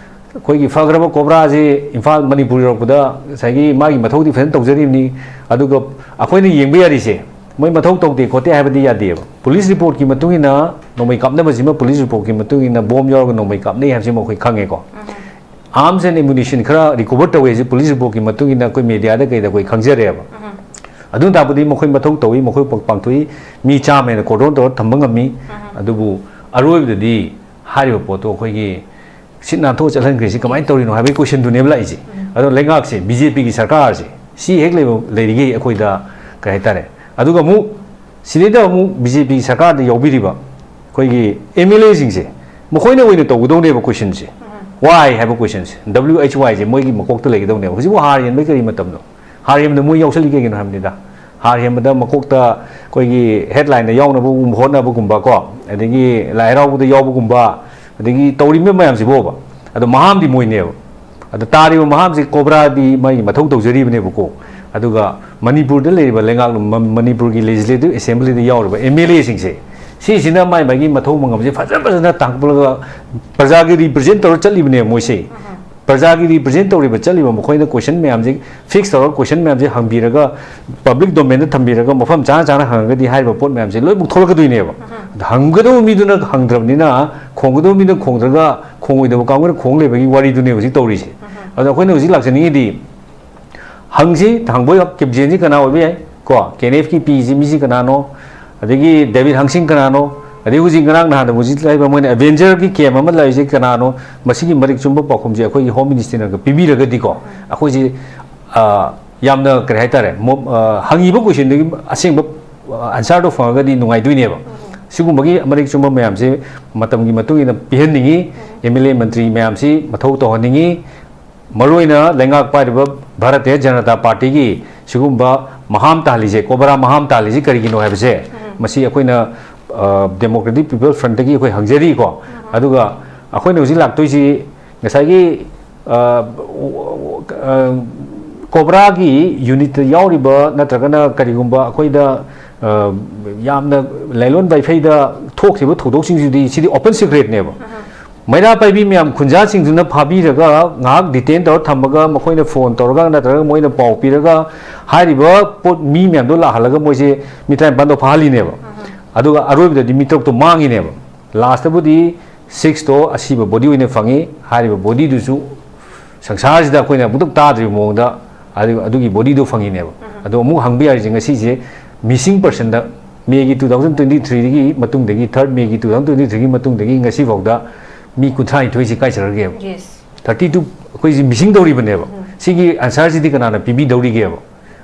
ꯑꯩꯈꯣꯏꯒꯤ ꯐꯈ꯭ꯔꯕ ꯀꯣꯕ꯭ꯔꯥꯁꯤ ꯏꯝꯐꯥꯜ, ꯃꯅꯤꯄꯨꯔ ꯌꯧꯔꯛꯄꯗ ꯉꯁꯥꯏꯒꯤ ꯃꯥꯒꯤ ꯃꯊꯧꯗꯤ ꯐꯖꯅ ꯇꯧꯖꯔꯤꯕꯅꯤ꯫ ꯑꯗꯨꯒ ꯑꯩꯈꯣꯏꯅ ꯌꯦꯡꯕ ꯌꯥꯔꯤꯁꯦ, ꯃꯣꯏ ꯃꯊꯧ ꯇꯧꯗꯦ ꯈꯣꯠꯇꯦ ꯍꯥꯏꯕꯗꯤ ꯌꯥꯗꯦꯕ꯫ ꯄꯨꯂꯤꯁ ꯔꯤꯄꯣꯔꯠꯀꯤ ꯃꯇꯨꯡ ꯏꯟꯅ ꯅꯣꯡꯃꯩ ꯀꯥꯞꯅꯕꯁꯤꯃ ꯄꯨꯂꯤꯁ ꯔꯤꯄꯣꯔꯠꯀꯤ ꯃꯇꯨꯡ ꯏꯟꯅ ꯕꯣꯝ ꯌꯥꯎꯔꯒ ꯅꯣꯡꯃꯩ ꯀꯥꯞꯅꯩ ꯍꯥꯏꯕꯁꯤꯃ ꯑꯩꯈꯣꯏ ꯈꯪꯉꯦꯀꯣ꯫ ꯎꯝ꯫ Arms and ammunition ꯈꯔ recover ꯇꯧꯋꯦ ꯍꯥꯏꯁꯦ ꯄꯨꯂꯤꯁ ꯔꯤꯄꯣꯔꯠꯀꯤ ꯃꯇꯨꯡ ꯏꯟꯅ ꯑꯩꯈꯣꯏ ꯃꯦꯗꯤꯌꯥꯗ ꯀꯩꯗ ꯑꯩꯈꯣꯏ ꯈꯪꯖꯔꯦꯕ꯫ ꯎꯝ꯫ ꯑꯗꯨ ꯇꯥꯛꯄꯗꯤ ꯃꯈꯣꯏ ꯃꯊꯧ ꯇꯧꯏ, ꯃꯈꯣꯏ ꯄꯥꯡꯊꯣꯛꯏ, ꯃꯤ ꯆꯥꯝꯃ ꯍꯦꯟꯅ cordon ꯇꯧꯔ ꯊꯝꯕ ꯉꯝꯃꯤ꯫ ꯎꯝ꯫ ꯑꯗꯨꯕꯨ ꯑꯔꯣꯏꯕꯗꯗꯤ ꯍꯥꯏꯔꯤꯕ ꯄꯣꯠꯇꯣ ꯑꯩꯈꯣꯏꯒꯤ ꯁꯤꯠ ꯅꯥꯟꯊꯣꯛꯑ ꯆꯠꯍꯟꯈ꯭ꯔꯤꯁꯤ ꯀꯃꯥꯏꯅ ꯇꯧꯔꯤꯅꯣ ꯍꯥꯏꯕꯒꯤ questionꯗꯨꯅꯦꯕ ꯂꯥꯛꯏꯁꯦ꯫ ꯎꯝ꯫ ꯑꯗꯣ ꯂꯩꯉꯥꯛꯁꯦ, BJPꯒꯤ ꯁꯔꯀꯥꯔꯁꯦ, ꯁꯤ ꯍꯦꯛ ꯂꯩꯕ, ꯂꯩꯔꯤꯈꯩ ꯑꯩꯈꯣꯏꯗ ꯀꯩ ꯍꯥꯏꯇꯥꯔꯦ, ꯑꯗꯨꯒ ꯑꯃꯨꯛ ꯁꯤꯗꯩꯗ ꯑꯃꯨꯛ BJPꯒꯤ ꯁꯔꯀꯥꯔꯗ ꯌꯥꯎꯕꯤꯔꯤꯕ ꯑꯩꯈꯣꯏꯒꯤ MLAꯁꯤꯡꯁꯦ, ꯃꯈꯣꯏꯅ ꯑꯣꯏꯅ ꯇꯧꯒꯗꯧꯅꯦꯕ questionꯁꯦ꯫ ꯎꯝ꯫ Why ꯍꯥꯏꯕ questionꯁꯦ, W H Yꯁꯦ ꯃꯣꯏꯒꯤ ꯃꯀꯣꯛꯇ ꯂꯩꯒꯗꯧꯅꯦꯕ꯫ ꯍꯧꯖꯤꯛꯄꯨ ꯍꯥꯔ ꯌꯦꯟꯕꯒꯤ ꯀꯔꯤ ꯃꯇꯝꯅꯣ? ꯍꯥꯔ ꯌꯦꯟꯕꯗ ꯃꯣꯏ ꯌꯥꯎꯁꯜꯂꯤ ꯀꯩꯒꯤꯅꯣ ꯍꯥꯏꯕꯅꯤꯗ꯫ ꯍꯥꯔ ꯌꯦꯟꯕꯗ ꯃꯀꯣꯛꯇ ꯑꯩꯈꯣꯏꯒꯤ headlineꯗ ꯌꯥꯎꯅꯕ ꯍꯣꯠꯅꯕꯒꯨꯝꯕ ꯀꯣ, ꯑꯗꯒꯤ ꯂꯥꯏ ꯍꯔꯥꯎꯕꯗ ꯌꯥꯎꯕꯒꯨꯝꯕ, ꯑꯗꯒꯤ ꯇꯧꯔꯤꯕ ꯃꯌꯥꯝꯁꯤꯕꯣꯕ꯫ ꯑꯗꯣ ꯃꯍꯥꯝꯗꯤ ꯃꯣꯏꯅꯦꯕ꯫ ꯑꯗꯣ ꯇꯥꯔꯤꯕ ꯃꯍꯥꯝꯁꯤ ꯀꯣꯕ꯭ꯔꯥꯗꯤ ꯃꯥꯒꯤ ꯃꯊꯧ ꯇꯧꯖꯔꯤꯕꯅꯦꯕꯀꯣ꯫ ꯑꯗꯨꯒ ꯃꯅꯤꯄꯨꯔꯗ ꯂꯩꯔꯤꯕ ꯂꯩꯉꯥꯛ, ꯃ-, ꯃꯅꯤꯄꯨꯔꯒꯤ Legislative Assemblyꯗ ꯌꯥꯎꯔꯤꯕ MLAꯁꯤꯡꯁꯦ, ꯁꯤꯁꯤꯅ ꯃꯥꯏ ꯃꯥꯒꯤ ꯃꯊꯧ ꯃꯉꯝꯁꯦ ꯐꯖ ꯐꯖꯅ ꯇꯥꯛꯄꯂꯒ ꯄ꯭ꯔꯖꯥꯒꯤ represent ꯇꯧꯔ ꯆꯠꯂꯤꯕꯅꯦꯕ ꯃꯣꯏꯁꯦ꯫ ꯎꯝ꯫ ꯄ꯭ꯔꯖꯥꯒꯤ represent ꯇꯧꯔꯤꯕ ꯆꯠꯂꯤꯕ ꯃꯈꯣꯏꯅ question ꯃꯌꯥꯝꯁꯦ fix ꯇꯧꯔꯒ, question ꯃꯌꯥꯝꯁꯦ ꯍꯪꯕꯤꯔꯒ, public domainꯗ ꯊꯝꯕꯤꯔꯒ, ꯃꯐꯝ ꯆꯥꯅ ꯆꯥꯅ ꯍꯪꯉꯒꯗꯤ ꯍꯥꯏꯔꯤꯕ ꯄꯣꯠ ꯃꯌꯥꯝꯁꯦ ꯂꯣꯏꯅꯃꯛ ꯊꯣꯛꯂꯛꯀꯗꯣꯏꯅꯦꯕ꯫ ꯎꯝ꯫ ꯑꯗ ꯍꯪꯒꯗꯧꯕ ꯃꯤꯗꯨꯅ ꯍꯪꯗ꯭ꯔꯕꯅꯤꯅ, ꯈꯣꯡꯒꯗꯧꯕ ꯃꯤꯗꯨꯅ ꯈꯣꯡꯗ꯭ꯔꯒ, ꯈꯣꯡꯉꯣꯏꯗꯕ ꯀꯥꯡꯕꯨꯅ ꯈꯣꯡ ꯂꯩꯕꯒꯤ ꯋꯥꯔꯤꯗꯨꯅꯦ ꯍꯧꯖꯤꯛ ꯇꯧꯔꯤꯁꯦ꯫ ꯎꯝ꯫ ꯑꯗꯣ ꯑꯩꯈꯣꯏꯅ ꯍꯧꯖꯤꯛ ꯂꯥꯛꯆꯅꯤꯡꯉꯤꯗꯤ, ꯍꯪꯁꯤ, ꯍꯪꯕ ꯀꯦꯞꯇꯦꯟꯁꯤ ꯀꯅꯥ ꯑꯣꯏꯕ ꯌꯥꯏ? ꯀꯣ, KNFꯀꯤ ꯄꯤꯁꯤ ꯃꯤꯁꯤ ꯀꯅꯥꯅꯣ? ꯑꯗꯒꯤ ꯗꯦꯕꯤꯠ ꯍꯪꯁꯤꯡ ꯀꯅꯥꯅꯣ? ꯑꯗꯒꯤ ꯍꯧꯖꯤꯛ ꯉꯔꯥꯡ ꯅꯍꯥꯟꯗ ꯍꯧꯖꯤꯛ ꯂꯩꯕ ꯃꯣꯏꯅ Avengerꯒꯤ camp ꯑꯃ ꯂꯩꯔꯤꯁꯦ ꯀꯅꯥꯅꯣ? ꯃꯁꯤꯒꯤ ꯃꯔꯤꯛ ꯆꯨꯝꯕ ꯄꯥꯎꯈꯨꯝꯁꯦ ꯑꯩꯈꯣꯏꯒꯤ Home Ministerꯅꯒ ꯄꯤꯕꯤꯔꯒꯗꯤꯀꯣ, ꯑꯩꯈꯣꯏꯁꯤ, ꯑ, ꯌꯥꯝꯅ ꯀꯔꯤ ꯍꯥꯏꯇꯥꯔꯦ, ꯃꯣ-, ꯑ, ꯍꯪꯉꯤꯕ questionꯗꯨꯒꯤ ꯑꯁꯦꯡꯕ, ꯑ, answerꯗꯣ ꯐꯪꯉꯒꯗꯤ ꯅꯨꯡꯉꯥꯏꯗꯣꯏꯅꯦꯕ꯫ ꯁꯤꯒꯨꯝꯕꯒꯤ ꯃꯔꯤꯛ ꯆꯨꯝꯕ ꯃꯌꯥꯝꯁꯦ ꯃꯇꯝꯒꯤ ꯃꯇꯨꯡ ꯏꯟꯅ ꯄꯤꯍꯟꯅꯤꯡꯉꯤ, MLA ꯃꯟꯇ꯭ꯔꯤ ꯃꯌꯥꯝꯁꯤ ꯃꯊꯧ ꯇꯧꯍꯟꯅꯤꯡꯉꯤ꯫ ꯃꯔꯨꯑꯣꯏꯅ ꯂꯩꯉꯥꯛ ꯄꯥꯏꯔꯤꯕ ꯚꯥꯔꯇꯤꯌ ꯖꯅꯇꯥ ꯄꯥꯔꯇꯤꯒꯤ ꯁꯤꯒꯨꯝꯕ ꯃꯍꯥꯝ ꯇꯥꯍꯜꯂꯤꯁꯦ, ꯀꯣꯕ꯭ꯔꯥ ꯃꯍꯥꯝ ꯇꯥꯍꯜꯂꯤꯁꯦ ꯀꯔꯤꯒꯤꯅꯣ ꯍꯥꯏꯕꯁꯦ, ꯃꯁꯤ ꯑꯩꯈꯣꯏꯅ, ꯑ, Democratic People Frontꯇꯒꯤ ꯑꯩꯈꯣꯏ ꯍꯪꯖꯔꯤꯀꯣ꯫ ꯑꯗꯨꯒ ꯑꯩꯈꯣꯏꯅ ꯍꯧꯖꯤꯛ ꯂꯥꯛꯇꯣꯏꯁꯤ ꯉꯁꯥꯏꯒꯤ, ꯑ, ꯑ, ꯀꯣꯕ꯭ꯔꯥꯒꯤ unitꯇ ꯌꯥꯎꯔꯤꯕ ꯅꯠꯇ꯭ꯔꯒꯅ ꯀꯔꯤꯒꯨꯝꯕ ꯑꯩꯈꯣꯏꯗ, ꯑ, ꯌꯥꯝꯅ ꯂꯥꯏꯂꯣꯟ ꯕꯥꯏꯐꯩꯗ ꯊꯣꯛꯈꯤꯕ ꯊꯧꯗꯣꯛꯁꯤꯡꯁꯤꯗꯤ ꯁꯤꯗꯤ open secretꯅꯦꯕ꯫ ꯃꯩꯔꯥ ꯄꯥꯏꯕꯤ ꯃꯌꯥꯝ ꯈꯨꯟꯖꯥꯁꯤꯡꯗꯨꯅ ꯐꯥꯕꯤꯔꯒ ꯉꯥꯏꯍꯥꯛ detain ꯇꯧꯔ ꯊꯝꯃꯒ ꯃꯈꯣꯏꯅ phone ꯇꯧꯔꯒ ꯅꯠꯇ꯭ꯔꯒ ꯃꯣꯏꯅ ꯄꯥꯎ ꯄꯤꯔꯒ ꯍꯥꯏꯔꯤꯕ ꯄꯣꯠ, ꯃꯤ ꯃꯌꯥꯝꯗꯣ ꯂꯥꯛꯍꯜꯂꯒ ꯃꯣꯏꯁꯦ ꯃꯤ ꯇꯔꯥꯅꯤꯄꯥꯟꯗꯣ ꯐꯥꯍꯜꯂꯤꯅꯦꯕ꯫ ꯑꯗꯨꯒ ꯑꯔꯣꯏꯕꯗꯗꯤ ꯃꯤ ꯇꯔꯨꯛꯇꯣ ꯃꯥꯡꯉꯤꯅꯦꯕ꯫ Lastꯇꯕꯨꯗꯤ sixꯇꯣ ꯑꯁꯤꯕ body ꯑꯣꯏꯅ ꯐꯪꯉꯤ꯫ ꯍꯥꯏꯔꯤꯕ bodyꯗꯨꯁꯨ ꯁꯪꯁꯥꯔꯁꯤꯗ ꯑꯩꯈꯣꯏꯅ ꯑꯃꯨꯛꯇ ꯇꯥꯗ꯭ꯔꯤꯕ ꯃꯑꯣꯡꯗ ꯑꯗꯨ-, ꯑꯗꯨꯒꯤ bodyꯗꯣ ꯐꯪꯉꯤꯅꯦꯕ꯫ ꯑꯗꯣ ꯑꯃꯨꯛ ꯍꯪꯕ ꯌꯥꯔꯤꯁꯦ ꯉꯁꯤꯁꯦ missing personꯗ, Mayꯒꯤ two thousand twenty threeꯗꯒꯤ ꯃꯇꯨꯡꯗꯒꯤ, third Mayꯒꯤ two thousand twenty threeꯒꯤ ꯃꯇꯨꯡꯗꯒꯤ ꯉꯁꯤꯐꯥꯎꯗ ꯃꯤ ꯀꯨꯟꯊ꯭ꯔꯥ ꯅꯤꯊꯣꯏꯁꯦ ꯀꯥꯏ ꯆꯠꯈ꯭ꯔꯒꯦꯕ? Yes. Thirty two ꯑꯩꯈꯣꯏꯁꯤ missing ꯇꯧꯔꯤꯕꯅꯦꯕ꯫ ꯁꯤꯒꯤ answerꯁꯤꯗꯤ ꯀꯅꯥꯅ ꯄꯤꯕꯤꯗꯧꯔꯤꯒꯦꯕ?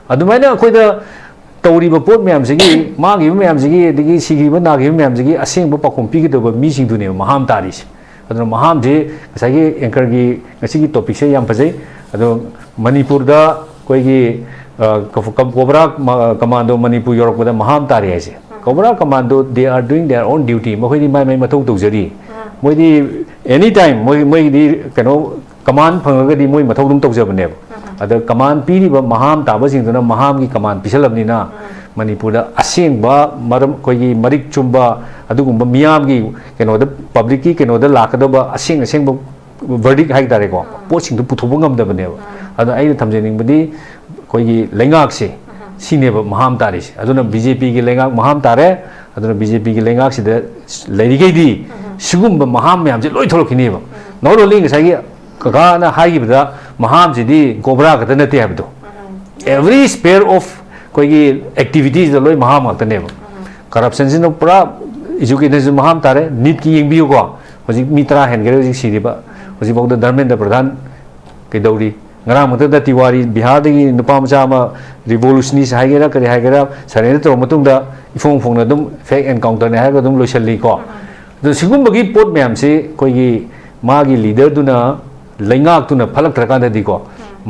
ꯑꯗꯨꯃꯥꯏꯅ ꯑꯩꯈꯣꯏꯗ ꯇꯧꯔꯤꯕ ꯄꯣꯠ ꯃꯌꯥꯝꯁꯤꯒꯤ, ꯃꯥꯡꯈꯤꯕ ꯃꯌꯥꯝꯁꯤꯒꯤ, ꯑꯗꯒꯤ ꯁꯤꯈꯤꯕ ꯅꯥꯈꯤꯕ ꯃꯌꯥꯝꯁꯤꯒꯤ ꯑꯁꯦꯡꯕ ꯄꯥꯎꯈꯨꯝ ꯄꯤꯒꯗꯧꯕ ꯃꯤꯁꯤꯡꯗꯨꯅꯦꯕ ꯃꯍꯥꯝ ꯇꯥꯔꯤꯁꯦ꯫ ꯑꯗꯨꯅ ꯃꯍꯥꯝꯁꯦ ꯉꯁꯥꯏꯒꯤ anchorꯒꯤ ꯉꯁꯤꯒꯤ topicꯁꯦ ꯌꯥꯝ ꯐꯖꯩ꯫ ꯑꯗꯣ ꯃꯅꯤꯄꯨꯔꯗ ꯑꯩꯈꯣꯏꯒꯤ, ꯑ, ꯀ-, ꯀ-, ꯀꯣꯕ꯭ꯔꯥ ꯃ-, commando ꯃꯅꯤꯄꯨꯔ ꯌꯧꯔꯛꯄꯗ ꯃꯍꯥꯝ ꯇꯥꯔꯤ ꯍꯥꯏꯁꯦ꯫ Cobra Commando, they are doing their own duty. ꯃꯈꯣꯏꯗꯤ ꯃꯥꯏ ꯃꯥꯏ ꯃꯊꯧ ꯇꯧꯖꯔꯤ꯫ ꯃꯣꯏꯗꯤ any time ꯃꯣꯏ, ꯃꯣꯏꯒꯤꯗꯤ ꯀꯩꯅꯣ command ꯐꯪꯉꯒꯗꯤ ꯃꯣꯏ ꯃꯊꯧ ꯑꯗꯨꯝ ꯇꯧꯖꯕꯅꯦꯕ꯫ ꯑꯗ command ꯄꯤꯔꯤꯕ ꯃꯍꯥꯝ ꯇꯥꯕꯁꯤꯡꯗꯨꯅ ꯃꯍꯥꯝꯒꯤ command ꯄꯤꯁꯜꯂꯕꯅꯤꯅ ꯃꯅꯤꯄꯨꯔꯗ ꯑꯁꯦꯡꯕ ꯃꯔꯝ, ꯑꯩꯈꯣꯏꯒꯤ ꯃꯔꯤꯛ ꯆꯨꯝꯕ ꯑꯗꯨꯒꯨꯝꯕ ꯃꯤꯌꯥꯝꯒꯤ ꯀꯩꯅꯣꯗ, publicꯀꯤ ꯀꯩꯅꯣꯗ ꯂꯥꯛꯀꯗꯕ ꯑꯁꯦꯡ ꯑꯁꯦꯡꯕ verdict ꯍꯥꯏ ꯇꯥꯔꯦꯀꯣ, ꯄꯣꯠꯁꯤꯡꯗꯣ ꯄꯨꯊꯣꯛꯄ ꯉꯝꯗꯕꯅꯦꯕ꯫ ꯑꯗꯣ ꯑꯩꯅ ꯊꯝꯖꯅꯤꯡꯕꯗꯤ ꯑꯩꯈꯣꯏꯒꯤ ꯂꯩꯉꯥꯛꯁꯦ ꯁꯤꯅꯦꯕ ꯃꯍꯥꯝ ꯇꯥꯔꯤꯁꯦ꯫ ꯑꯗꯨꯅ BJPꯒꯤ ꯂꯩꯉꯥꯛ ꯃꯍꯥꯝ ꯇꯥꯔꯦ꯫ ꯑꯗꯨꯅ BJPꯒꯤ ꯂꯩꯉꯥꯛꯁꯤꯗ ꯂꯩꯔꯤꯈꯩꯗꯤ ꯁꯤꯒꯨꯝꯕ ꯃꯍꯥꯝ ꯃꯌꯥꯝꯁꯦ ꯂꯣꯏ ꯊꯣꯛꯂꯛꯈꯤꯅꯦꯕ꯫ Not only ꯉꯁꯥꯏꯒꯤ ꯀꯀꯥꯅ ꯍꯥꯏꯈꯤꯕꯗ ꯃꯍꯥꯝꯁꯤꯗꯤ ꯀꯣꯕ꯭ꯔꯥ ꯈꯛꯇ ꯅꯠꯇꯦ ꯍꯥꯏꯕꯗꯣ, every sphere of ꯑꯩꯈꯣꯏꯒꯤ activitiesꯗ ꯂꯣꯏ ꯃꯍꯥꯝ ꯉꯥꯛꯇꯅꯦꯕ꯫ Corruptionꯁꯤꯅ ꯄꯨꯔꯥ educationꯁꯨ ꯃꯍꯥꯝ ꯇꯥꯔꯦ꯫ NEETꯀꯤ ꯌꯦꯡꯕꯤꯌꯨꯀꯣ, ꯍꯧꯖꯤꯛ ꯃꯤ ꯇꯔꯥ ꯍꯦꯟꯈꯔꯦ ꯍꯧꯖꯤꯛ ꯁꯤꯔꯤꯕ꯫ ꯍꯧꯖꯤꯛꯐꯥꯎꯗ ꯙꯔꯃꯦꯟꯗ꯭ꯔ ꯄ꯭ꯔꯙꯥꯟ ꯀꯩꯗꯧꯔꯤ? ꯉꯔꯥꯡ ꯃꯊꯛꯇ ꯇꯤꯋꯥꯔꯤ, ꯕꯤꯍꯥꯔꯗꯒꯤ ꯅꯨꯄꯥ ꯃꯆꯥ ꯑꯃ, revolutionist ꯍꯥꯏꯒꯦꯔꯥ ꯀꯔꯤ ꯍꯥꯏꯒꯦꯔꯥ, surrender ꯇꯧꯔꯕ ꯃꯇꯨꯡꯗ ꯏꯐꯣꯡ ꯐꯣꯡꯅ ꯑꯗꯨꯝ fake encounterꯅꯦ ꯍꯥꯏꯔꯒ ꯑꯗꯨꯝ ꯂꯣꯏꯁꯤꯜꯂꯤꯀꯣ꯫ ꯑꯗꯣ ꯁꯤꯒꯨꯝꯕꯒꯤ ꯄꯣꯠ ꯃꯌꯥꯝꯁꯤ ꯑꯩꯈꯣꯏꯒꯤ ꯃꯥꯒꯤ leaderꯗꯨꯅ ꯂꯩꯉꯥꯛꯇꯨꯅ ꯐꯠꯂꯛꯇ꯭ꯔꯀꯥꯟꯗꯗꯤꯀꯣ,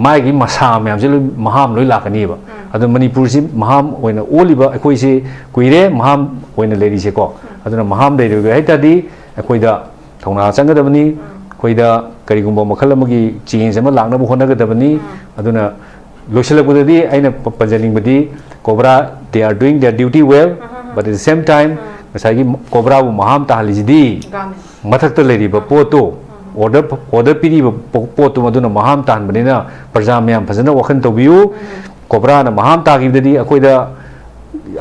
ꯃꯥꯒꯤ ꯃꯁꯥ ꯃꯌꯥꯝꯁꯦ ꯂꯣꯏ ꯃꯍꯥꯝ ꯂꯣꯏ ꯂꯥꯛꯀꯅꯤꯕ꯫ ꯑꯗꯨ ꯃꯅꯤꯄꯨꯔꯁꯤ ꯃꯍꯥꯝ ꯑꯣꯏꯅ ꯑꯣꯜꯂꯤꯕ ꯑꯩꯈꯣꯏꯁꯦ ꯀꯨꯏꯔꯦ ꯃꯍꯥꯝ ꯑꯣꯏꯅ ꯂꯩꯔꯤꯁꯦꯀꯣ꯫ ꯑꯗꯨꯅ ꯃꯍꯥꯝ ꯂꯩꯔꯣꯏꯒꯦ ꯍꯥꯏ ꯇꯥꯔꯗꯤ ꯑꯩꯈꯣꯏꯗ ꯊꯧꯅꯥ ꯆꯪꯒꯗꯕꯅꯤ꯫ ꯑꯩꯈꯣꯏꯗ ꯀꯔꯤꯒꯨꯝꯕ ꯃꯈꯜ ꯑꯃꯒꯤ change ꯑꯃ ꯂꯥꯛꯅꯕ ꯍꯣꯠꯅꯒꯗꯕꯅꯤ꯫ ꯑꯗꯨꯅ ꯂꯣꯏꯁꯤꯜꯂꯛꯄꯗꯗꯤ ꯑꯩꯅ ꯄ-, ꯄꯟꯖꯅꯤꯡꯕꯗꯤ, cobra, they are doing their duty well, but at the same time, ꯉꯁꯥꯏꯒꯤ ꯀꯣꯕ꯭ꯔꯥꯕꯨ ꯃꯍꯥꯝ ꯇꯥꯍꯜꯂꯤꯁꯤꯗꯤ ꯃꯊꯛꯇ ꯂꯩꯔꯤꯕ ꯄꯣꯠꯇꯣ, order, order ꯄꯤꯔꯤꯕ ꯄꯣ-, ꯄꯣꯠꯇꯨ ꯃꯗꯨꯅ ꯃꯍꯥꯝ ꯇꯥꯍꯟꯕꯅꯤꯅ ꯄ꯭ꯔꯖꯥ ꯃꯌꯥꯝ ꯐꯖꯅ ꯋꯥꯈꯜ ꯇꯧꯕꯤꯌꯨ꯫ ꯀꯣꯕ꯭ꯔꯥꯅ ꯃꯍꯥꯝ ꯇꯥꯈꯤꯕꯗꯗꯤ ꯑꯩꯈꯣꯏꯗ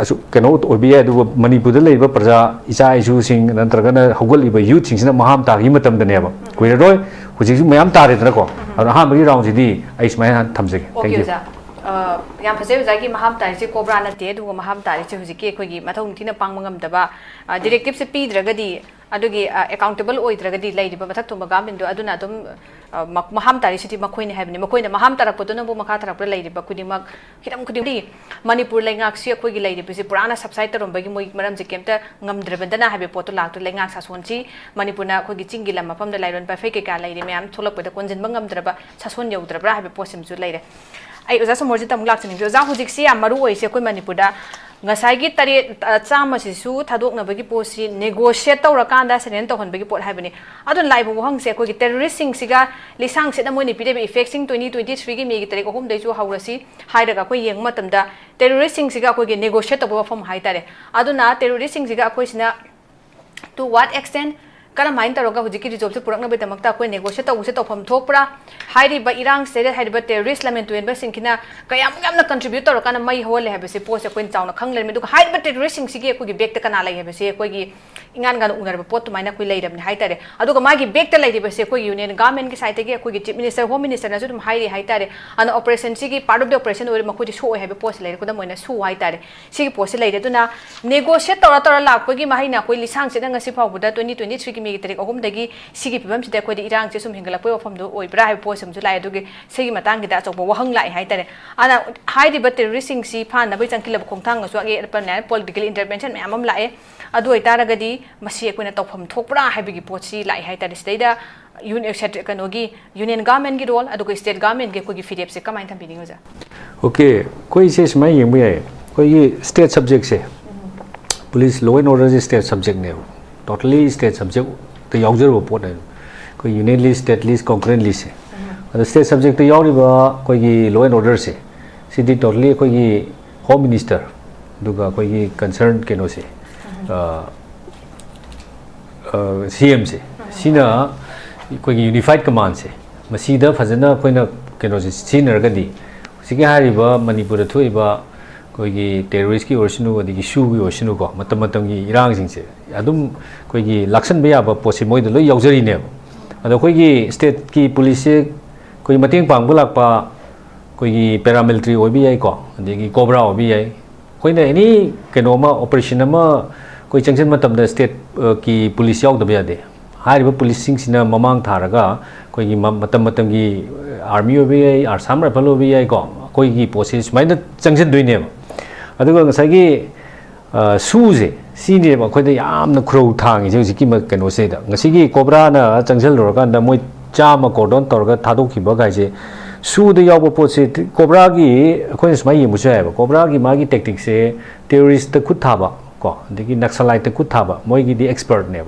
ꯑꯁꯨꯛ ꯀꯩꯅꯣ ꯑꯣꯏꯕ ꯌꯥꯏ, ꯑꯗꯨꯕꯨ ꯃꯅꯤꯄꯨꯔꯗ ꯂꯩꯔꯤꯕ ꯄ꯭ꯔꯖꯥ, ꯏꯆꯥ ꯏꯁꯨꯁꯤꯡ ꯅꯠꯇ꯭ꯔꯒꯅ ꯍꯧꯒꯠꯂꯤꯕ youthꯁꯤꯡꯁꯤꯅ ꯃꯍꯥꯝ ꯇꯥꯈꯤꯕ ꯃꯇꯝꯗꯅꯦꯕ꯫ ꯀꯨꯏꯔꯔꯣꯏ, ꯍꯧꯖꯤꯛꯁꯨ ꯃꯌꯥꯝ ꯇꯥꯔꯦꯗꯅꯀꯣ꯫ ꯑꯗꯨꯅ ꯑꯍꯥꯟꯕꯒꯤ roundꯁꯤꯗꯤ ꯑꯩ ꯁꯨꯃꯥꯏꯅ ꯊꯝꯖꯒꯦ꯫ Thank you. ꯑꯣꯀꯦ, ꯑꯣꯖꯥ꯫ ꯑ, ꯌꯥꯝ ꯐꯖꯩ ꯑꯣꯖꯥꯒꯤ ꯃꯍꯥꯝ ꯇꯥꯔꯤꯁꯦ ꯀꯣꯕ꯭ꯔꯥ ꯅꯠꯇꯦ, ꯑꯗꯨꯒ ꯃꯍꯥꯝ ꯇꯥꯔꯤꯁꯦ ꯍꯧꯖꯤꯛꯀꯤ ꯑꯩꯈꯣꯏꯒꯤ ꯃꯊꯧ ꯅꯤꯡꯊꯤꯅ ꯄꯥꯡꯕ ꯉꯝꯗꯕ, ꯑ, directiveꯁꯦ ꯄꯤꯗ꯭ꯔꯒꯗꯤ, ꯑꯗꯨꯒꯤ, ꯑ, accountable ꯑꯣꯏꯗ꯭ꯔꯒꯗꯤ ꯂꯩꯔꯤꯕ ꯃꯊꯛ ꯊꯣꯡꯕ governmentꯗꯣ ꯑꯗꯨꯅ ꯑꯗꯨꯝ, ꯑ, ꯃ-, ꯃꯍꯥꯝ ꯇꯥꯔꯤꯁꯤꯗꯤ ꯃꯈꯣꯏꯅꯤ ꯍꯥꯏꯕꯅꯤ꯫ ꯃꯈꯣꯏꯅ ꯃꯍꯥꯝ ꯇꯥꯔꯛꯄꯗꯨꯅꯕꯨ ꯃꯈꯥ ꯇꯥꯔꯛꯄꯗ ꯂꯩꯔꯤꯕ ꯈꯨꯗꯤꯡꯃꯛ, ꯍꯤꯔꯝ ꯈꯨꯗꯤꯡꯃꯛ ꯃꯅꯤꯄꯨꯔ ꯂꯩꯉꯥꯛꯁꯤ ꯑꯩꯈꯣꯏꯒꯤ ꯂꯩꯔꯤꯕꯁꯤ ꯄꯨꯔꯥꯅ subside ꯇꯧꯔꯝꯕꯒꯤ ꯃꯣꯏ ꯃꯔꯝꯁꯦ ꯀꯩꯝꯇ ꯉꯝꯗ꯭ꯔꯕꯗꯅ ꯍꯥꯏꯕ ꯄꯣꯠꯇꯣ ꯂꯥꯛꯇꯣꯏ꯫ ꯂꯩꯉꯥꯛ ꯁꯥꯁꯣꯟꯁꯤ ꯃꯅꯤꯄꯨꯔꯅ ꯑꯩꯈꯣꯏꯒꯤ ꯆꯤꯡꯒꯤ ꯂꯝ ꯃꯐꯝꯗ ꯂꯥꯏꯔꯣꯟ ꯄꯥꯏꯐꯩ ꯀꯩꯀꯥ ꯂꯩꯔꯤ ꯃꯌꯥꯝ ꯊꯣꯛꯂꯛꯄꯗ ꯀꯣꯟꯁꯤꯟꯕ ꯉꯝꯗ꯭ꯔꯕ ꯁꯥꯁꯣꯟ ꯌꯧꯗ꯭ꯔꯕ꯭ꯔꯥ ꯍꯥꯏꯕ ꯄꯣꯠꯁꯤꯃꯁꯨ ꯂꯩꯔꯦ꯫ ꯑꯩ ꯑꯣꯖꯥ ꯁꯣꯃꯣꯔꯖꯤꯠꯇ ꯑꯃꯨꯛ ꯂꯥꯛꯆꯅꯤꯡꯗ꯭ꯔꯦ꯫ ꯑꯣꯖꯥ, ꯍꯧꯖꯤꯛꯁꯤ ꯌꯥꯝ ꯃꯔꯨ ꯑꯣꯏꯔꯤꯁꯦ ꯑꯩꯈꯣꯏ ꯃꯅꯤꯄꯨꯔꯗ ꯉꯁꯥꯏꯒꯤ ꯇꯔꯦꯠ, ꯑ, ꯆꯥꯝꯃꯁꯤꯁꯨ ꯊꯥꯗꯣꯛꯅꯕꯒꯤ ꯄꯣꯠꯁꯤ negotiate ꯇꯧꯔꯀꯥꯟꯗ surrender ꯇꯧꯍꯟꯕꯒꯤ ꯄꯣꯠ ꯍꯥꯏꯕꯅꯤ꯫ ꯑꯗꯨꯅ ꯂꯥꯛꯏꯕ ꯋꯥꯍꯪꯁꯦ ꯑꯩꯈꯣꯏꯒꯤ terroristꯁꯤꯡꯁꯤꯒ ꯂꯤꯁꯥꯡ ꯁꯤꯠꯅ ꯃꯣꯏꯅ ꯄꯤꯔꯤꯕ effectꯁꯤꯡ twenty twenty-threeꯒꯤ Mayꯒꯤ ꯇꯥꯔꯤꯛ ꯑꯍꯨꯝꯗꯒꯤꯁꯨ ꯍꯧꯔꯁꯤ ꯍꯥꯏꯔꯒ ꯑꯩꯈꯣꯏ ꯌꯦꯡꯕ ꯃꯇꯝꯗ terroristꯁꯤꯡꯁꯤꯒ ꯑꯩꯈꯣꯏꯒꯤ negotiate ꯇꯧꯕ ꯋꯥꯐꯝ ꯍꯥꯏꯇꯥꯔꯦ꯫ ꯑꯗꯨꯅ terroristꯁꯤꯡꯁꯤꯒ ꯑꯩꯈꯣꯏꯁꯤꯅ to what extent, ꯀꯔꯝꯍꯥꯏꯅ ꯇꯧꯔꯒ ꯍꯧꯖꯤꯛꯀꯤ resolveꯁꯦ ꯄꯨꯔꯛꯅꯕꯒꯤꯗꯃꯛꯇ ꯑꯩꯈꯣꯏ negotiate ꯇꯧꯕꯁꯦ ꯇꯧꯐꯝ ꯊꯣꯛꯄ꯭ꯔꯥ? ꯍꯥꯏꯔꯤꯕ ꯏꯔꯥꯡꯁꯤꯗ ꯍꯥꯏꯔꯤꯕ terrorist ꯂꯝꯍꯦꯟ ꯇꯨꯍꯦꯟꯕꯁꯤꯡꯁꯤꯅ ꯀꯌꯥꯃꯨꯛ ꯌꯥꯝꯅ contribute ꯇꯧꯔꯀꯥꯟꯗ ꯃꯩ ꯍꯧꯍꯜꯂꯦ ꯍꯥꯏꯕꯁꯦ ꯄꯣꯠꯁꯦ ꯑꯩꯈꯣꯏꯅ ꯆꯥꯎꯅ ꯈꯪ ꯂꯩꯔꯝꯃꯤ꯫ ꯑꯗꯨꯒ ꯍꯥꯏꯔꯤꯕ terroristꯁꯤꯡꯁꯤꯒꯤ ꯑꯩꯈꯣꯏꯒꯤ backꯇ ꯀꯅꯥ ꯂꯩ ꯍꯥꯏꯕꯁꯦ ꯑꯩꯈꯣꯏꯒꯤ ꯏꯉꯥꯟ ꯉꯥꯟꯅ ꯎꯅꯔꯕ ꯄꯣꯠ ꯑꯗꯨꯃꯥꯏꯅ ꯑꯩꯈꯣꯏ ꯂꯩꯔꯕꯅꯤ ꯍꯥꯏꯇꯥꯔꯦ꯫ ꯑꯗꯨꯒ ꯃꯥꯒꯤ backꯇ ꯂꯩꯔꯤꯕꯁꯦ ꯑꯩꯈꯣꯏꯒꯤ union governmentꯀꯤ sideꯇꯒꯤ ꯑꯩꯈꯣꯏꯒꯤ chief minister, home ministerꯅꯁꯨ ꯑꯗꯨꯝ ꯍꯥꯏꯔꯤ ꯍꯥꯏꯇꯥꯔꯦ꯫ ꯑꯗꯨꯅ operationꯁꯤꯒꯤ part of the operation ꯑꯣꯏꯔꯦ, ꯃꯈꯣꯏꯗꯤ ꯁꯣꯛꯑꯣꯏ ꯍꯥꯏꯕ ꯄꯣꯠꯁꯤ ꯂꯩꯔꯦ꯫ ꯈꯨꯗꯝ ꯑꯣꯏꯅ ꯁꯨ ꯍꯥꯏꯇꯥꯔꯦ꯫ ꯁꯤꯒꯤ ꯄꯣꯠꯁꯤ ꯂꯩꯔꯦ꯫ ꯑꯗꯨꯅ negotiate ꯇꯧꯔ ꯇꯧꯔ ꯂꯥꯛꯄꯒꯤ ꯃꯍꯩꯅ ꯑꯩꯈꯣꯏ ꯂꯤꯁꯥꯡ ꯁꯤꯠꯅ ꯉꯁꯤ ꯐꯥꯎꯕꯗ twenty twenty-threeꯒꯤ Mayꯒꯤ ꯇꯥꯔꯤꯛ ꯑꯍꯨꯝꯗꯒꯤ ꯁꯤꯒꯤ ꯐꯤꯕꯝꯁꯤꯗ ꯑꯩꯈꯣꯏꯗꯤ ꯏꯔꯥꯡꯁꯦ ꯁꯨꯝ ꯍꯦꯟꯒꯠꯂꯛꯄꯒꯤ ꯋꯥꯐꯝꯗꯨ ꯑꯣꯏꯕ꯭ꯔꯥ ꯍꯥꯏꯕ ꯄꯣꯠꯁꯤꯃꯁꯨ ꯂꯥꯛꯑꯦ꯫ ꯑꯗꯨꯒꯤ ꯁꯤꯒꯤ ꯃꯇꯥꯡꯒꯤꯗ ꯑꯆꯧꯕ ꯋꯥꯍꯪ ꯂꯥꯛꯑꯦ ꯍꯥꯏꯇꯥꯔꯦ꯫ ꯑꯗꯨꯅ ꯍꯥꯏꯔꯤꯕ terroristꯁꯤꯡꯁꯤ ꯐꯥꯅꯕꯒꯤ ꯆꯪꯈꯠꯂꯕ ꯈꯣꯡꯊꯥꯡ ꯑꯃꯁꯨ ꯑꯒꯤ ꯑꯄꯟ ꯌꯥꯏ, political intervention ꯃꯌꯥꯝ ꯑꯃ ꯂꯥꯛꯑꯦ꯫ ꯑꯗꯨ ꯑꯣꯏꯇꯥꯔꯒꯗꯤ ꯃꯁꯤ ꯑꯩꯈꯣꯏꯅ ꯇꯧꯐꯝ ꯊꯣꯛꯄ꯭ꯔꯥ ꯍꯥꯏꯕꯒꯤ ꯄꯣꯠꯁꯤ ꯂꯥꯛꯑꯦ ꯍꯥꯏꯇꯥꯔꯦ꯫ ꯁꯤꯗꯩꯗ ꯌꯨꯅꯤꯌꯟ ꯁꯦꯟꯇ꯭ꯔꯦꯜ ꯀꯩꯅꯣꯒꯤ ꯌꯨꯅꯤꯌꯟ ꯒꯚꯔꯟꯃꯦꯟꯒꯤ ꯔꯣꯜ ꯑꯗꯨꯒ ꯁ꯭ꯇꯦꯠ ꯒꯚꯔꯟꯃꯦꯟꯒꯤ ꯑꯩꯈꯣꯏꯒꯤ ꯐꯤꯔꯦꯞꯁꯦ ꯀꯃꯥꯏꯅ ꯊꯝꯕꯤꯅꯤꯡꯉꯤ ꯑꯣꯖꯥ? ꯑꯣꯀꯦ, ꯑꯩꯈꯣꯏꯁꯦ ꯁꯨꯃꯥꯏꯅ ꯌꯦꯡꯕ ꯌꯥꯏ꯫ ꯑꯩꯈꯣꯏꯒꯤ ꯁ꯭ꯇꯦꯠ ꯁꯕꯖꯦꯛꯁꯦ, ꯄꯨꯂꯤꯁ ꯂꯣ ꯑꯦꯟ ꯑꯣꯔꯗꯔꯁꯦ ꯁ꯭ꯇꯦꯠ ꯁꯕꯖꯦꯛꯅꯦꯕ, ꯇꯣꯇꯦꯜꯂꯤ ꯁ꯭ꯇꯦꯠ ꯁꯕꯖꯦꯛꯇ ꯌꯥꯎꯖꯔꯕ ꯄꯣꯠꯅꯦꯕ꯫ ꯑꯩꯈꯣꯏ ꯌꯨꯅꯤꯌꯟ ꯂꯤꯁ, ꯁ꯭ꯇꯦꯠ ꯂꯤꯁ, ꯀꯣꯟꯀꯔꯦꯟ ꯂꯤꯁꯁꯦ꯫ ꯑꯗꯣ ꯁ꯭ꯇꯦꯠ ꯁꯕꯖꯦꯛꯇ ꯌꯥꯎꯔꯤꯕ ꯑꯩꯈꯣꯏꯒꯤ ꯂꯣ ꯑꯦꯟ ꯑꯣꯔꯗꯔꯁꯦ, ꯁꯤꯗꯤ ꯇꯣꯇꯦꯜꯂꯤ ꯑꯩꯈꯣꯏꯒꯤ ꯍꯣꯝ ꯃꯤꯅꯤꯁꯇꯔ ꯑꯗꯨꯒ ꯑꯩꯈꯣꯏꯒꯤ ꯀꯟꯁꯔꯟ ꯀꯩꯅꯣꯁꯦ, ꯁꯤ ꯑꯦꯝꯁꯦ, ꯁꯤꯅ ꯑꯩꯈꯣꯏꯒꯤ ꯌꯨꯅꯤꯐꯥꯏꯠ ꯀꯃꯥꯟꯁꯦ, ꯃꯁꯤꯗ ꯐꯖꯅ ꯑꯩꯈꯣꯏꯅ ꯀꯩꯅꯣꯁꯦ ꯁꯤꯖꯤꯟꯅꯔꯒꯗꯤ, ꯍꯧꯖꯤꯛꯀꯤ ꯍꯥꯏꯔꯤꯕ ꯃꯅꯤꯄꯨꯔꯗ ꯊꯣꯛꯏꯕ ꯑꯩꯈꯣꯏꯒꯤ ꯇꯦꯔꯣꯔꯤꯁꯀꯤ ꯑꯣꯏꯔꯁꯅꯨ, ꯑꯗꯒꯤ ꯁꯨꯒꯤ ꯑꯣꯏꯔꯁꯅꯨꯀꯣ, ꯃꯇꯝ ꯃꯇꯝꯒꯤ ꯏꯔꯥꯡꯁꯤꯡꯁꯦ ꯑꯗꯨꯝ ꯑꯩꯈꯣꯏꯒꯤ ꯂꯥꯛꯁꯟꯕ ꯌꯥꯕ ꯄꯣꯠꯁꯦ ꯃꯣꯏꯗ ꯂꯣꯏ ꯌꯥꯎꯖꯔꯤꯅꯦꯕ꯫ ꯑꯗꯣ ꯑꯩꯈꯣꯏꯒꯤ ꯁ꯭ꯇꯦꯠꯀꯤ ꯄꯨꯂꯤꯁꯁꯦ ꯑꯩꯈꯣꯏ ꯃꯇꯦꯡ ꯄꯥꯡꯕ ꯂꯥꯛꯄ ꯑꯩꯈꯣꯏꯒꯤ ꯄꯦꯔꯥꯃꯤꯂꯤꯇꯔꯤ ꯑꯣꯏꯕ ꯌꯥꯏꯀꯣ, ꯑꯗꯒꯤ ꯀꯣꯕ꯭ꯔꯥ ꯑꯣꯏꯕ ꯌꯥꯏ꯫ ꯑꯩꯈꯣꯏꯅ ꯑꯦꯅꯤ ꯀꯩꯅꯣ ꯑꯃ, ꯑꯣꯄꯔꯦꯁꯟ ꯑꯃ ꯑꯩꯈꯣꯏ ꯆꯪꯁꯤꯟꯕ ꯃꯇꯝꯗ ꯁ꯭ꯇꯦꯠꯀꯤ ꯄꯨꯂꯤꯁ ꯌꯥꯎꯗꯕ ꯌꯥꯗꯦ꯫ ꯍꯥꯏꯔꯤꯕ ꯄꯨꯂꯤꯁꯁꯤꯡꯁꯤꯅ ꯃꯃꯥꯡ ꯊꯥꯔꯒ ꯑꯩꯈꯣꯏꯒꯤ ꯃ-, ꯃꯇꯝ ꯃꯇꯝꯒꯤ ꯑꯥꯔꯃꯤ ꯑꯣꯏꯕ ꯌꯥꯏ, ꯑꯥꯔꯁꯥꯝ ꯔꯥꯏꯐꯜ ꯑꯣꯏꯕ ꯌꯥꯏꯀꯣ, ꯑꯩꯈꯣꯏꯒꯤ ꯄꯣꯠꯁꯦ ꯁꯨꯃꯥꯏꯅ ꯆꯪꯁꯤꯟꯗꯣꯏꯅꯦꯕ꯫ ꯑꯗꯨꯒ ꯉꯁꯥꯏꯒꯤ ꯑ, ꯁꯨꯁꯦ, ꯁꯤꯅꯦꯕ ꯑꯩꯈꯣꯏꯗ ꯌꯥꯝꯅ ꯈꯨꯔꯧ ꯊꯥꯡꯉꯤꯁꯦ ꯍꯧꯖꯤꯛꯀꯤ ꯃ-, ꯀꯩꯅꯣꯁꯤꯗ꯫ ꯉꯁꯤꯒꯤ ꯀꯣꯕ꯭ꯔꯥꯅ ꯆꯪꯁꯤꯜꯂꯨꯔꯀꯥꯟꯗ ꯃꯣꯏ ꯆꯥꯝꯃ ꯀꯣꯔꯗꯣꯟ ꯇꯧꯔꯒ ꯊꯥꯗꯣꯛꯈꯤꯕ ꯀꯥꯏꯁꯦ, ꯁꯨꯗ ꯌꯥꯎꯕ ꯄꯣꯠꯁꯦ, ꯀꯣꯕ꯭ꯔꯥꯒꯤ ꯑꯩꯈꯣꯏꯅ ꯁꯨꯃꯥꯏꯅ ꯌꯦꯡꯕꯁꯨ ꯌꯥꯏꯑꯕ, ꯀꯣꯕ꯭ꯔꯥꯒꯤ ꯃꯥꯒꯤ ꯇꯦꯛꯇꯤꯛꯁꯦ ꯇꯦꯔꯣꯔꯤꯁꯇ ꯈꯨꯠ ꯊꯥꯕ ꯀꯣ, ꯑꯗꯒꯤ ꯅꯛꯁꯂꯥꯏꯠꯇ ꯈꯨꯠ ꯊꯥꯕ, ꯃꯣꯏꯒꯤꯗꯤ ꯑꯦꯛꯁꯄꯔꯠꯅꯦꯕ꯫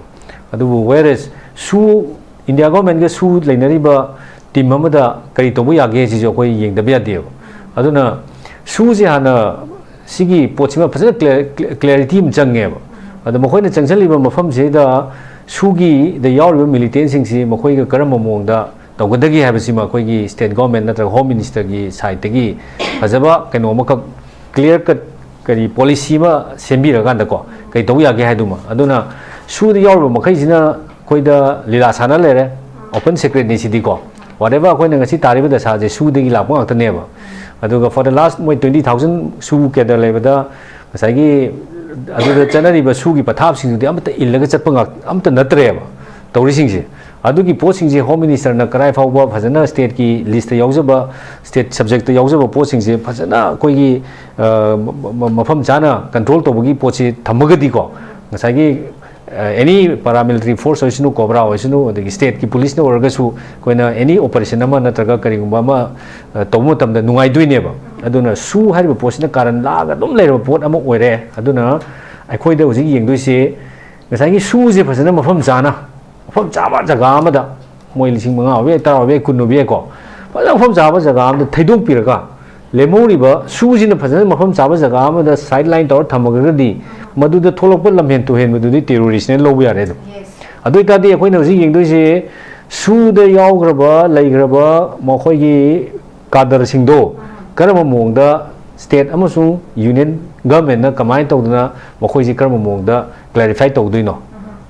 ꯑꯗꯨꯕꯨ whereas ꯁꯨ, ꯏꯟꯗꯤꯌꯥ ꯒꯣꯔꯃꯦꯟꯒ ꯁꯨ ꯂꯩꯅꯔꯤꯕ ꯇꯤꯝ ꯑꯃꯗ ꯀꯔꯤ ꯇꯧꯕ ꯌꯥꯒꯦ ꯁꯤꯁꯨ ꯑꯩꯈꯣꯏ ꯌꯦꯡꯗꯕ ꯌꯥꯗꯦꯕ꯫ ꯑꯗꯨꯅ ꯁꯨꯁꯦ ꯍꯥꯟꯅ ꯁꯤꯒꯤ ꯄꯣꯠꯁꯤꯃ ꯐꯖꯅ ꯀ꯭ꯂꯦ-, ꯀ꯭ꯂꯦ-, ꯀ꯭ꯂꯦꯔꯤꯇꯤ ꯑꯃ ꯆꯪꯉꯦꯕ꯫ ꯑꯗꯣ ꯃꯈꯣꯏꯅ ꯆꯪꯁꯤꯜꯂꯤꯕ ꯃꯐꯝꯁꯤꯗ ꯁꯨꯒꯤꯗ ꯌꯥꯎꯔꯤꯕ ꯃꯤꯂꯤꯇꯦꯟꯁꯤꯡꯁꯤ ꯃꯈꯣꯏꯒ ꯀꯔꯝꯕ ꯃꯑꯣꯡꯗ ꯇꯧꯒꯗꯒꯦ ꯍꯥꯏꯕꯁꯤꯃ ꯑꯩꯈꯣꯏꯒꯤ ꯁ꯭ꯇꯦꯠ ꯒꯣꯔꯃꯦꯟ ꯅꯠꯇ꯭ꯔꯒ ꯍꯣꯝ ꯃꯤꯅꯤꯁꯇꯔꯒꯤ ꯁꯥꯏꯠꯇꯒꯤ ꯐꯖꯕ ꯀꯩꯅꯣ ꯑꯃꯈꯛ, ꯀ꯭ꯂꯤꯌꯥꯔ ꯀꯠ ꯀꯔꯤ ꯄꯣꯂꯤꯁꯤ ꯑꯃ ꯁꯦꯝꯕꯤꯔꯀꯥꯟꯗꯀꯣ, ꯀꯩ ꯇꯧꯕ ꯌꯥꯒꯦ ꯍꯥꯏꯗꯨꯃ꯫ ꯑꯗꯨꯅ ꯁꯨꯗ ꯌꯥꯎꯔꯤꯕ ꯃꯈꯩꯁꯤꯅ ꯑꯩꯈꯣꯏꯗ ꯂꯤꯂꯥ ꯁꯥꯟꯅ ꯂꯩꯔꯦ꯫ ꯑꯣꯄꯟ ꯁꯦꯀ꯭ꯔꯦꯠꯅꯤ ꯁꯤꯗꯤꯀꯣ꯫ Whatever ꯑꯩꯈꯣꯏꯅ ꯉꯁꯤ ꯇꯥꯔꯤꯕ ꯗꯁꯥꯁꯦ ꯁꯨꯗꯒꯤ ꯂꯥꯛꯄ ꯉꯥꯛꯇꯅꯦꯕ꯫ ꯑꯗꯨꯒ for the last ꯃꯣꯏ twenty thousand ꯁꯨ ꯀꯦꯗꯔ ꯂꯩꯕꯗ ꯉꯁꯥꯏꯒꯤ ꯑꯗꯨꯗ ꯆꯠꯅꯔꯤꯕ ꯁꯨꯒꯤ ꯄꯊꯥꯞꯁꯤꯡꯗꯨꯗꯤ ꯑꯃꯠꯇ ꯏꯜꯂꯒ ꯆꯠꯄ ꯉꯥꯛ-, ꯑꯃꯠꯇ ꯅꯠꯇ꯭ꯔꯦꯕ ꯇꯧꯔꯤꯁꯤꯡꯁꯦ꯫ ꯑꯗꯨꯒꯤ ꯄꯣꯠꯁꯤꯡꯁꯦ ꯍꯣꯝ ꯃꯤꯅꯤꯁꯇꯔꯅ ꯀꯗꯥꯏ ꯐꯥꯎꯕ ꯐꯖꯅ ꯁ꯭ꯇꯦꯠꯀꯤ ꯂꯤꯁꯇ ꯌꯥꯎꯖꯕ, ꯁ꯭ꯇꯦꯠ ꯁꯕꯖꯦꯛꯇ ꯌꯥꯎꯖꯕ ꯄꯣꯠꯁꯤꯡꯁꯦ ꯐꯖꯅ ꯑꯩꯈꯣꯏꯒꯤ, ꯑ, ꯃ-, ꯃ-, ꯃꯐꯝ ꯆꯥꯅ ꯀꯟꯇ꯭ꯔꯣꯜ ꯇꯧꯕꯒꯤ ꯄꯣꯠꯁꯤ ꯊꯝꯃꯒꯗꯤꯀꯣ, ꯉꯁꯥꯏꯒꯤ ꯑꯦꯅꯤ ꯄꯦꯔꯥꯃꯤꯂꯤꯇꯔꯤ ꯐꯣꯔꯁ ꯑꯣꯏꯁꯅꯨ, ꯀꯣꯕ꯭ꯔꯥ ꯑꯣꯏꯁꯅꯨ, ꯑꯗꯒꯤ ꯁ꯭ꯇꯦꯠꯀꯤ ꯄꯨꯂꯤꯁꯅ ꯑꯣꯏꯔꯒꯁꯨ, ꯑꯩꯈꯣꯏꯅ ꯑꯦꯅꯤ ꯑꯣꯄꯔꯦꯁꯟ ꯑꯃ ꯅꯠꯇ꯭ꯔꯒ ꯀꯔꯤꯒꯨꯝꯕ ꯑꯃ ꯑ, ꯇꯧꯕ ꯃꯇꯝꯗ ꯅꯨꯡꯉꯥꯏꯗꯣꯏꯅꯦꯕ꯫ ꯑꯗꯨꯅ ꯁꯨ ꯍꯥꯏꯔꯤꯕ ꯄꯣꯠꯁꯤꯅ ꯀꯥꯔꯟ ꯂꯥꯛꯑꯒ ꯑꯗꯨꯝ ꯂꯩꯔꯕ ꯄꯣꯠ ꯑꯃ ꯑꯣꯏꯔꯦ꯫ ꯑꯗꯨꯅ ꯑꯩꯈꯣꯏꯗ ꯍꯧꯖꯤꯛ ꯌꯦꯡꯗꯣꯏꯁꯦ ꯉꯁꯥꯏꯒꯤ ꯁꯨꯁꯦ ꯐꯖꯅ ꯃꯐꯝ ꯆꯥꯅ, ꯃꯐꯝ ꯆꯥꯕ ꯖꯒꯥ ꯑꯃꯗ, ꯃꯣꯏ ꯂꯤꯁꯤꯡ ꯃꯉꯥ ꯑꯣꯏꯕ ꯌꯥꯏ, ꯇꯔꯥ ꯑꯣꯏꯕ ꯌꯥꯏ, ꯀꯨꯟ ꯑꯣꯏꯕ ꯌꯥꯏꯀꯣ, ꯐꯖꯅ ꯃꯐꯝ ꯆꯥꯕ ꯖꯒꯥ ꯑꯃꯗ ꯊꯩꯗꯣꯛꯄꯤꯔꯒ, ꯂꯦꯝꯍꯧꯔꯤꯕ ꯁꯨꯁꯤꯅ ꯐꯖꯅ ꯃꯐꯝ ꯆꯥꯕ ꯖꯒꯥ ꯑꯃꯗ ꯁꯥꯏꯠ ꯂꯥꯏꯟ ꯇꯧꯔ ꯊꯝꯃꯒꯗꯤ, ꯃꯗꯨꯗ ꯊꯣꯛꯂꯛꯄ ꯂꯝꯍꯦꯟ ꯇꯨꯍꯦꯟꯕꯗꯨꯗꯤ ꯇꯦꯔꯣꯔꯤꯁꯅꯦꯅ ꯂꯧꯕ ꯌꯥꯔꯦ ꯑꯗꯨꯝ꯫ ꯑꯗꯨ ꯑꯣꯏꯇꯥꯔꯗꯤ ꯑꯩꯈꯣꯏꯅ ꯍꯧꯖꯤꯛ ꯌꯦꯡꯗꯣꯏꯁꯦ ꯁꯨꯗ ꯌꯥꯎꯈ꯭ꯔꯕ, ꯂꯩꯈ꯭ꯔꯕ ꯃꯈꯣꯏꯒꯤ ꯀꯥꯗꯔꯁꯤꯡꯗꯣ ꯀꯔꯝꯕ ꯃꯑꯣꯡꯗ ꯁ꯭ꯇꯦꯠ ꯑꯃꯁꯨꯡ ꯌꯨꯅꯤꯌꯟ ꯒꯚꯔꯟꯃꯦꯟꯠꯅ ꯀꯃꯥꯏꯅ ꯇꯧꯗꯅ ꯃꯈꯣꯏꯁꯤ ꯀꯔꯝꯕ ꯃꯑꯣꯡꯗ ꯀ꯭ꯂꯦꯔꯤꯐꯥꯏ ꯇꯧꯗꯣꯏꯅꯣ?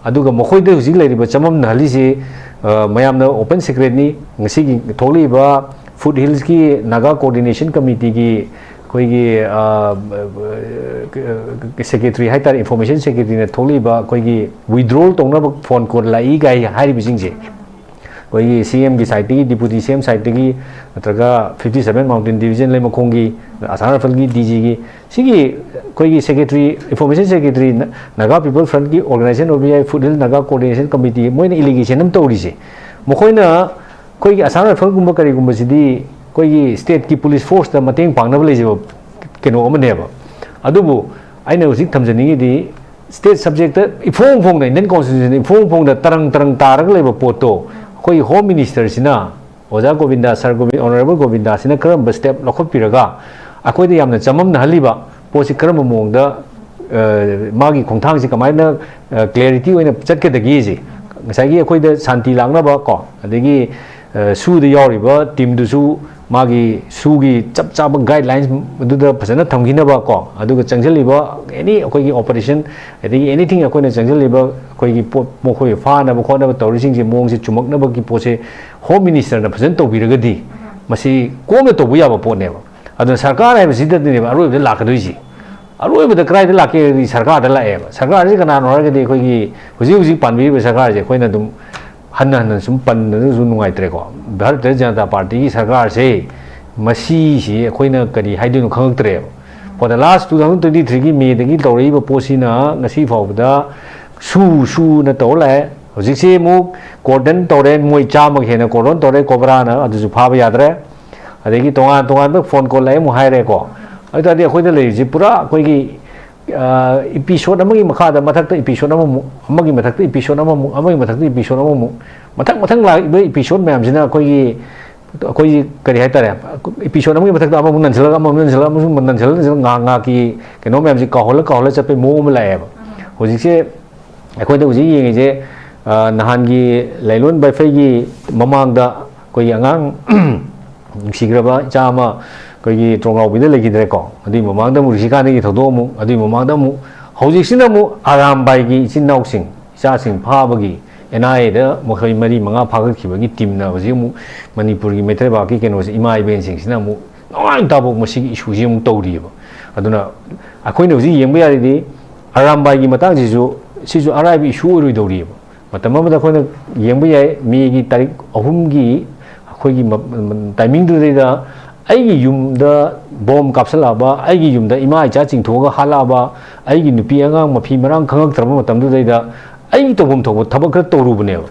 ꯑꯗꯨꯒ ꯃꯈꯣꯏꯗ ꯍꯧꯖꯤꯛ ꯂꯩꯔꯤꯕ ꯆꯃꯝꯅꯍꯜꯂꯤꯁꯤ, ꯑ, ꯃꯌꯥꯝꯅ ꯑꯣꯄꯟ ꯁꯤꯀ꯭ꯔꯦꯠꯅꯤ꯫ ꯉꯁꯤꯒꯤ ꯊꯣꯛꯂꯛꯏꯕ ꯐꯨꯠ ꯍꯤꯜꯁꯀꯤ ꯅꯥꯒꯥ ꯀꯣꯑꯣꯔꯗꯤꯅꯦꯁꯟ ꯀꯃꯤꯇꯤꯒꯤ ꯑꯩꯈꯣꯏꯒꯤ, ꯑ, ꯁꯦꯀ꯭ꯔꯦꯇꯔꯤ ꯍꯥꯏꯇꯥꯔꯦ, ꯏꯟꯐꯣꯔꯃꯦꯁꯟ ꯁꯦꯀ꯭ꯔꯦꯇꯔꯤꯅ ꯊꯣꯛꯂꯛꯏꯕ ꯑꯩꯈꯣꯏꯒꯤ ꯋꯤꯗ꯭ꯔꯣꯜ ꯇꯧꯅꯕ ꯐꯣꯟ ꯀꯣꯜ ꯂꯥꯛꯏ ꯀꯥꯏ ꯍꯥꯏꯔꯤꯕꯁꯤꯡꯁꯦ, ꯑꯩꯈꯣꯏꯒꯤ ꯁꯤ ꯑꯦꯝꯒꯤ ꯁꯥꯏꯠꯇꯒꯤ, ꯗꯤꯄꯨꯇꯤ ꯁꯤ ꯑꯦꯝ ꯁꯥꯏꯠꯇꯒꯤ, ꯅꯠꯇ꯭ꯔꯒ ꯐꯤꯐꯇꯤ ꯁꯚꯦꯟ ꯃꯥꯎꯟꯇꯦꯟ ꯗꯤꯕꯤꯖꯟ ꯂꯩꯃꯈꯣꯡꯒꯤ ꯑꯁꯥꯝ ꯔꯥꯏꯐꯜꯒꯤ ꯗꯤ ꯖꯤꯒꯤ, ꯁꯤꯒꯤ ꯑꯩꯈꯣꯏꯒꯤ secretary, information secretary, Naga people ꯐ꯭ꯔꯟꯠꯀꯤ ꯑꯣꯔꯒꯅꯥꯏꯖꯦꯁꯟ ꯑꯣꯏꯕ ꯌꯥꯏ, foot hill Naga coordination committee, ꯃꯣꯏꯅ ꯑꯦꯂꯤꯒꯦꯁꯟ ꯑꯃ ꯇꯧꯔꯤꯁꯦ, ꯃꯈꯣꯏꯅ ꯑꯩꯈꯣꯏꯒꯤ ꯑꯁꯥꯝ ꯔꯥꯏꯐꯜꯒꯨꯝꯕ ꯀꯔꯤꯒꯨꯝꯕꯁꯤꯗꯤ ꯑꯩꯈꯣꯏꯒꯤ ꯁ꯭ꯇꯦꯠꯀꯤ ꯄꯨꯂꯤꯁ ꯐꯣꯔꯁꯇ ꯃꯇꯦꯡ ꯄꯥꯡꯅꯕ ꯂꯩꯖꯕ ꯀꯩꯅꯣ ꯑꯃꯅꯦꯕ꯫ ꯑꯗꯨꯕꯨ ꯑꯩꯅ ꯍꯧꯖꯤꯛ ꯊꯝꯖꯅꯤꯡꯉꯤꯗꯤ, ꯁ꯭ꯇꯦꯠ ꯁꯕꯖꯦꯛꯇ ꯏꯐꯣꯡ ꯐꯣꯡꯅ, ꯏꯟꯗꯤꯌꯟ ꯀꯣꯟꯁꯇꯤꯇ꯭ꯌꯨꯁꯟ ꯏꯐꯣꯡ ꯐꯣꯡꯅ ꯇꯔꯪ ꯇꯔꯪ ꯇꯥꯔꯒ ꯂꯩꯕ ꯄꯣꯠꯇꯣ, ꯑꯩꯈꯣꯏꯒꯤ ꯍꯣꯝ ꯃꯤꯅꯤꯁꯇꯔꯁꯤꯅ, ꯑꯣꯖꯥ ꯒꯣꯕꯤꯟꯗꯥ, ꯁꯔ ꯒꯣꯕꯤꯟ, ꯑꯣꯅꯔꯦꯕꯜ ꯒꯣꯕꯤꯟꯗꯥꯁꯤꯅ ꯀꯔꯝꯕ ꯁ꯭ꯇꯦꯞ ꯂꯧꯈꯠꯄꯤꯔꯒ ꯑꯩꯈꯣꯏꯗ ꯌꯥꯝꯅ ꯆꯃꯝꯅꯍꯜꯂꯤꯕ ꯄꯣꯠꯁꯤ ꯀꯔꯝꯕ ꯃꯑꯣꯡꯗ, ꯑ, ꯃꯥꯒꯤ ꯈꯣꯡꯊꯥꯡꯁꯤ ꯀꯃꯥꯏꯅ, ꯑ, ꯀ꯭ꯂꯦꯔꯤꯇꯤ ꯑꯣꯏꯅ ꯆꯠꯀꯗꯒꯦꯁꯦ, ꯉꯁꯥꯏꯒꯤ ꯑꯩꯈꯣꯏꯗ ꯁꯥꯟꯇꯤ ꯂꯥꯛꯅꯕ ꯀꯣ, ꯑꯗꯒꯤ, ꯑ, ꯁꯨꯗ ꯌꯥꯎꯔꯤꯕ ꯇꯤꯝꯗꯨꯁꯨ ꯃꯥꯒꯤ ꯁꯨꯒꯤ ꯆꯞ ꯆꯥꯕ ꯒꯥꯏꯗꯂꯥꯏꯟꯁ ꯑꯗꯨꯗ ꯐꯖꯅ ꯊꯝꯈꯤꯅꯕ ꯀꯣ, ꯑꯗꯨꯒ ꯆꯪꯁꯤꯜꯂꯤꯕ ꯑꯦꯅꯤ ꯑꯩꯈꯣꯏꯒꯤ ꯑꯣꯄꯔꯦꯁꯟ, ꯑꯗꯒꯤ ꯑꯦꯅꯤꯊꯤꯡ ꯑꯩꯈꯣꯏꯅ ꯆꯪꯁꯤꯜꯂꯤꯕ ꯑꯩꯈꯣꯏꯒꯤ ꯄꯣꯠ, ꯃꯈꯣꯏ ꯐꯥꯅꯕ ꯈꯣꯠꯅꯕ ꯇꯧꯔꯤꯁꯤꯡꯁꯦ, ꯃꯑꯣꯡꯁꯦ ꯆꯨꯝꯃꯛꯅꯕꯒꯤ ꯄꯣꯠꯁꯦ ꯍꯣꯝ ꯃꯤꯅꯤꯁꯇꯔꯅ ꯐꯖꯅ ꯇꯧꯕꯤꯔꯒꯗꯤ ꯃꯁꯤ ꯀꯣꯝꯅ ꯇꯧꯕ ꯌꯥꯕ ꯄꯣꯠꯅꯦꯕ꯫ ꯑꯗꯨꯅ ꯁꯔꯀꯥꯔ ꯍꯥꯏꯕꯁꯤꯗꯅꯦꯕ ꯑꯔꯣꯏꯕꯗ ꯂꯥꯛꯀꯗꯣꯏꯁꯦ꯫ ꯑꯔꯣꯏꯕꯗ ꯀꯗꯥꯏꯗ ꯂꯥꯛꯀꯦ ꯍꯥꯏꯔꯗꯤ ꯁꯔꯀꯥꯔꯗ ꯂꯥꯛꯑꯦꯕ꯫ ꯁꯔꯀꯥꯔꯁꯤ ꯀꯅꯥꯅꯣ ꯍꯥꯏꯔꯒꯗꯤ ꯑꯩꯈꯣꯏꯒꯤ ꯍꯧꯖꯤꯛ ꯍꯧꯖꯤꯛ ꯄꯥꯟꯕꯤꯔꯤꯕ ꯁꯔꯀꯥꯔꯁꯦ ꯑꯩꯈꯣꯏꯅ ꯑꯗꯨꯝ ꯍꯟꯅ ꯍꯟꯅ ꯁꯨꯝ ꯄꯟꯕꯗꯁꯨ ꯅꯨꯡꯉꯥꯏꯇ꯭ꯔꯦꯀꯣ꯫ ꯚꯥꯔꯇꯤꯌ ꯖꯅꯇꯥ ꯄꯥꯔꯇꯤꯒꯤ ꯁꯔꯀꯥꯔꯁꯦ, ꯃꯁꯤꯁꯤ ꯑꯩꯈꯣꯏꯅ ꯀꯔꯤ ꯍꯥꯏꯗꯣꯏꯅꯣ ꯈꯪꯉꯛꯇ꯭ꯔꯦꯕ꯫ For the last two thousand twenty threeꯒꯤ ꯃꯦꯗꯒꯤ ꯇꯧꯔꯛꯏꯕ ꯄꯣꯠꯁꯤꯅ ꯉꯁꯤ ꯐꯥꯎꯕꯗ ꯁꯨ ꯁꯨꯅ ꯇꯧꯔ ꯂꯥꯛꯑꯦ꯫ ꯍꯧꯖꯤꯛꯁꯤ ꯑꯃꯨꯛ ꯀꯣꯔꯗꯟ ꯇꯧꯔꯦ, ꯃꯣꯏ ꯆꯥꯝꯃꯒ ꯍꯦꯟꯅ ꯀꯣꯔꯗꯟ ꯇꯧꯔꯦ, ꯀꯣꯕ꯭ꯔꯥꯅ, ꯑꯗꯨꯁꯨ ꯐꯥꯕ ꯌꯥꯗ꯭ꯔꯦ꯫ ꯑꯗꯒꯤ ꯇꯣꯉꯥꯟ ꯇꯣꯉꯥꯟꯕ ꯐꯣꯟ ꯀꯣꯜ ꯂꯥꯛꯑꯦ ꯑꯃꯨꯛ ꯍꯥꯏꯔꯦꯀꯣ꯫ ꯑꯗꯨ ꯇꯥꯔꯗꯤ ꯑꯩꯈꯣꯏꯗ ꯂꯩꯔꯤꯁꯤ ꯄꯨꯔꯥ ꯑꯩꯈꯣꯏꯒꯤ ꯏꯄꯤꯁꯣꯠ ꯑꯃꯒꯤ ꯃꯈꯥꯗ ꯃꯊꯛꯇ ꯏꯄꯤꯁꯣꯠ ꯑꯃꯃꯨꯛ, ꯑꯃꯒꯤ ꯃꯊꯛꯇ ꯏꯄꯤꯁꯣꯠ ꯑꯃꯃꯨꯛ, ꯑꯃꯒꯤ ꯃꯊꯛꯇ ꯏꯄꯤꯁꯣꯠ ꯑꯃꯃꯨꯛ, ꯃꯊꯪ ꯃꯊꯪ ꯂꯥꯛꯏꯕ ꯏꯄꯤꯁꯣꯠ ꯃꯌꯥꯝꯁꯤꯅ ꯑꯩꯈꯣꯏꯒꯤ ꯑꯩꯈꯣꯏꯒꯤ ꯀꯔꯤ ꯍꯥꯏꯇꯥꯔꯦ, ꯏꯄꯤꯁꯣꯠ ꯑꯃꯒꯤ ꯃꯊꯛꯇ ꯑꯃꯃꯨꯛ ꯅꯟꯁꯤꯜꯂꯒ, ꯑꯃꯃꯨꯛ ꯅꯟꯁꯤꯜꯂꯒ, ꯑꯃꯃꯨꯛ ꯅꯟꯁꯤꯜꯂꯒ, ꯅꯟꯁꯤꯜꯂꯒ ꯉꯥꯏꯍꯥꯛ ꯉꯥꯏꯍꯥꯛꯀꯤ ꯀꯩꯅꯣ ꯃꯌꯥꯝꯁꯦ ꯀꯥꯎꯍꯜꯂ ꯀꯥꯎꯍꯜꯂ ꯆꯠꯄꯩ ꯃꯑꯣꯡ ꯑꯃ ꯂꯥꯛꯑꯦꯕ꯫ ꯍꯧꯖꯤꯛꯁꯦ ꯑꯩꯈꯣꯏꯗ ꯍꯧꯖꯤꯛ ꯌꯦꯡꯉꯤꯁꯦ, ꯑ, ꯅꯍꯥꯟꯒꯤ ꯂꯥꯏꯂꯣꯟ ꯕꯥꯏꯐꯩꯒꯤ ꯃꯃꯥꯡꯗ ꯑꯩꯈꯣꯏꯒꯤ ꯑꯉꯥꯡ ꯅꯨꯡꯁꯤꯈ꯭ꯔꯕ ꯏꯆꯥ ꯑꯃ ꯑꯩꯈꯣꯏꯒꯤ ꯇ꯭ꯔꯣꯡꯒꯥꯎꯕꯤꯗ ꯂꯩꯈꯤꯗ꯭ꯔꯦꯀꯣ꯫ ꯑꯗꯨꯒꯤ ꯃꯃꯥꯡꯗ ꯑꯃꯨꯛ ꯔꯤꯁꯤꯀꯥꯟꯗꯒꯤ ꯊꯧꯗꯣꯛ ꯑꯃꯨꯛ, ꯑꯗꯨꯒꯤ ꯃꯃꯥꯡꯗ ꯑꯃꯨꯛ ꯍꯧꯖꯤꯛꯁꯤꯅ ꯑꯃꯨꯛ ꯑꯔꯥꯝꯕꯥꯏꯒꯤ ꯏꯆꯤꯟ ꯏꯅꯥꯎꯁꯤꯡ, ꯏꯆꯥꯁꯤꯡ ꯐꯥꯕꯒꯤ ꯑꯦꯟ ꯑꯥꯏ ꯑꯦꯗ ꯃꯈꯣꯏ ꯃꯔꯤ ꯃꯉꯥ ꯐꯥꯒꯠꯈꯤꯕꯒꯤ ꯇꯤꯝꯅ ꯍꯧꯖꯤꯛ ꯑꯃꯨꯛ ꯃꯅꯤꯄꯨꯔꯒꯤ ꯃꯩꯇꯩ ꯂꯩꯕꯥꯛꯀꯤ ꯀꯩꯅꯣꯁꯦ, ꯏꯃꯥ ꯏꯕꯦꯟꯁꯤꯡꯁꯤꯅ ꯑꯃꯨꯛ ꯅꯣꯡꯉꯥꯟ ꯇꯥꯕꯣꯛ ꯃꯁꯤꯒꯤ ꯏꯁꯨꯁꯤ ꯑꯃꯨꯛ ꯇꯧꯔꯤꯑꯕ꯫ ꯑꯗꯨꯅ ꯑꯩꯈꯣꯏꯅ ꯍꯧꯖꯤꯛ ꯌꯦꯡꯕ ꯌꯥꯔꯤꯗꯤ ꯑꯔꯥꯝꯕꯥꯏꯒꯤ ꯃꯇꯥꯡꯁꯤꯁꯨ, ꯁꯤꯁꯨ ꯑꯔꯥꯏꯕ ꯏꯁꯨ ꯑꯣꯏꯔꯣꯏꯗꯧꯔꯤꯑꯕ꯫ ꯃꯇꯝ ꯑꯃꯗ ꯑꯩꯈꯣꯏꯅ ꯌꯦꯡꯕ ꯌꯥꯏ, ꯃꯦꯒꯤ ꯇꯥꯔꯤꯛ ꯑꯍꯨꯝꯒꯤ ꯑꯩꯈꯣꯏꯒꯤ ꯃ-, ꯃ-, ꯇꯥꯏꯃꯤꯡꯗꯨꯗꯩꯗ ꯑꯩꯒꯤ ꯌꯨꯝꯗ ꯕꯣꯝ ꯀꯥꯞꯁꯜꯂꯛꯑꯕ, ꯑꯩꯒꯤ ꯌꯨꯝꯗ ꯏꯃꯥ ꯏꯆꯥ ꯆꯤꯡꯊꯣꯛꯑꯒ ꯍꯥꯠꯂꯛꯑꯕ, ꯑꯩꯒꯤ ꯅꯨꯄꯤ ꯑꯉꯥꯡ ꯃꯐꯤ ꯃꯔꯥꯡ ꯈꯪꯉꯛꯇ꯭ꯔꯕ ꯃꯇꯝꯗꯨꯗꯩꯗ ꯑꯩꯒꯤ ꯇꯧꯐꯝ ꯊꯣꯛꯄ ꯊꯕꯛ ꯈꯔ ꯇꯧꯔꯨꯕꯅꯦꯕ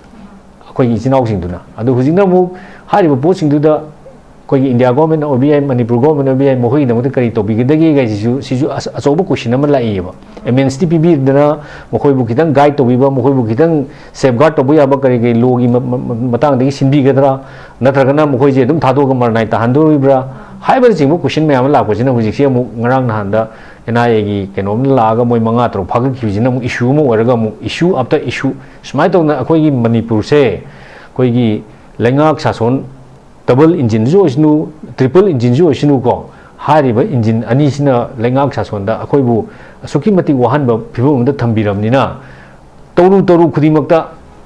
ꯑꯩꯈꯣꯏꯒꯤ ꯏꯆꯤꯟ ꯏꯅꯥꯎꯁꯤꯡꯗꯨꯅ꯫ ꯑꯗꯣ ꯍꯧꯖꯤꯛꯅ ꯑꯃꯨꯛ ꯍꯥꯏꯔꯤꯕ ꯄꯣꯠꯁꯤꯡꯗꯨꯗ ꯑꯩꯈꯣꯏꯒꯤ ꯏꯟꯗꯤꯌꯥ ꯒꯣꯔꯃꯦꯟ ꯑꯣꯏꯕ ꯌꯥꯏ, ꯃꯅꯤꯄꯨꯔ ꯒꯣꯔꯃꯦꯟ ꯑꯣꯏꯕ ꯌꯥꯏ, ꯃꯈꯣꯏꯒꯤꯗꯃꯛꯇ ꯀꯔꯤ ꯇꯧꯕꯤꯒꯗꯒꯦ ꯀꯥꯏꯁꯤꯁꯨ, ꯁꯤꯁꯨ ꯑꯆ-, ꯑꯆꯧꯕ ꯀꯣꯏꯁꯟ ꯑꯃ ꯂꯥꯛꯏꯑꯕ꯫ ꯑꯦꯃꯦꯟꯁꯇꯤ ꯄꯤꯕꯤꯗꯅ ꯃꯈꯣꯏꯕꯨ ꯈꯤꯇꯪ ꯒꯥꯏꯗ ꯇꯧꯕꯤꯕ, ꯃꯈꯣꯏꯕꯨ ꯈꯤꯇꯪ ꯁꯦꯐꯒꯥꯔꯗ ꯇꯧꯕ ꯌꯥꯕ ꯀꯔꯤ ꯀꯔꯤ ꯂꯣꯒꯤ ꯃ-, ꯃ-, ꯃ-, ꯃꯇꯥꯡꯗꯒꯤ ꯁꯤꯟꯕꯤꯒꯗ꯭ꯔꯥ, ꯅꯠꯇ꯭ꯔꯒꯅ ꯃꯈꯣꯏꯁꯦ ꯑꯗꯨꯝ ꯊꯥꯗꯣꯛꯑꯒ ꯃꯔꯅꯥꯏ ꯇꯥꯍꯟꯗꯣꯔꯤꯕ꯭ꯔꯥ ꯍꯥꯏꯕꯅꯆꯤꯡꯕ ꯀꯣꯏꯁꯟ ꯃꯌꯥꯝ ꯑꯃ ꯂꯥꯛꯄꯁꯤꯅ ꯍꯧꯖꯤꯛꯁꯦ ꯑꯃꯨꯛ ꯉꯔꯥꯡ ꯅꯍꯥꯟꯗ ꯑꯦꯟ ꯑꯥꯏ ꯑꯦꯒꯤ ꯀꯩꯅꯣꯝ ꯂꯥꯛꯑꯒ ꯃꯣꯏ ꯃꯉꯥ ꯇꯔꯨꯛ ꯐꯥꯒꯠꯈꯤꯕꯁꯤꯅ ꯑꯃꯨꯛ ꯏꯁꯨ ꯑꯃ ꯑꯣꯏꯔꯒ ꯑꯃꯨꯛ issue after issue ꯁꯨꯃꯥꯏꯅ ꯇꯧꯗꯅ ꯑꯩꯈꯣꯏꯒꯤ ꯃꯅꯤꯄꯨꯔꯁꯦ ꯑꯩꯈꯣꯏꯒꯤ ꯂꯩꯉꯥꯛ ꯁꯥꯁꯣꯟ ꯗꯕꯜ ꯏꯟꯖꯤꯟꯁꯨ ꯑꯣꯏꯁꯅꯨ, ꯇ꯭ꯔꯤꯄꯜ ꯏꯟꯖꯤꯟꯁꯨ ꯑꯣꯏꯁꯅꯨꯀꯣ, ꯍꯥꯏꯔꯤꯕ ꯏꯟꯖꯤꯟ ꯑꯅꯤꯁꯤꯅ ꯂꯩꯉꯥꯛ ꯁꯥꯁꯣꯟꯗ ꯑꯩꯈꯣꯏꯕꯨ ꯑꯁꯨꯛꯀꯤ ꯃꯇꯤꯛ ꯋꯥꯍꯟꯕ ꯐꯤꯕꯝ ꯑꯃꯗ ꯊꯝꯕꯤꯔꯕꯅꯤꯅ ꯇꯧꯔꯨ ꯇꯧꯔꯨ ꯈꯨꯗꯤꯡꯃꯛꯇ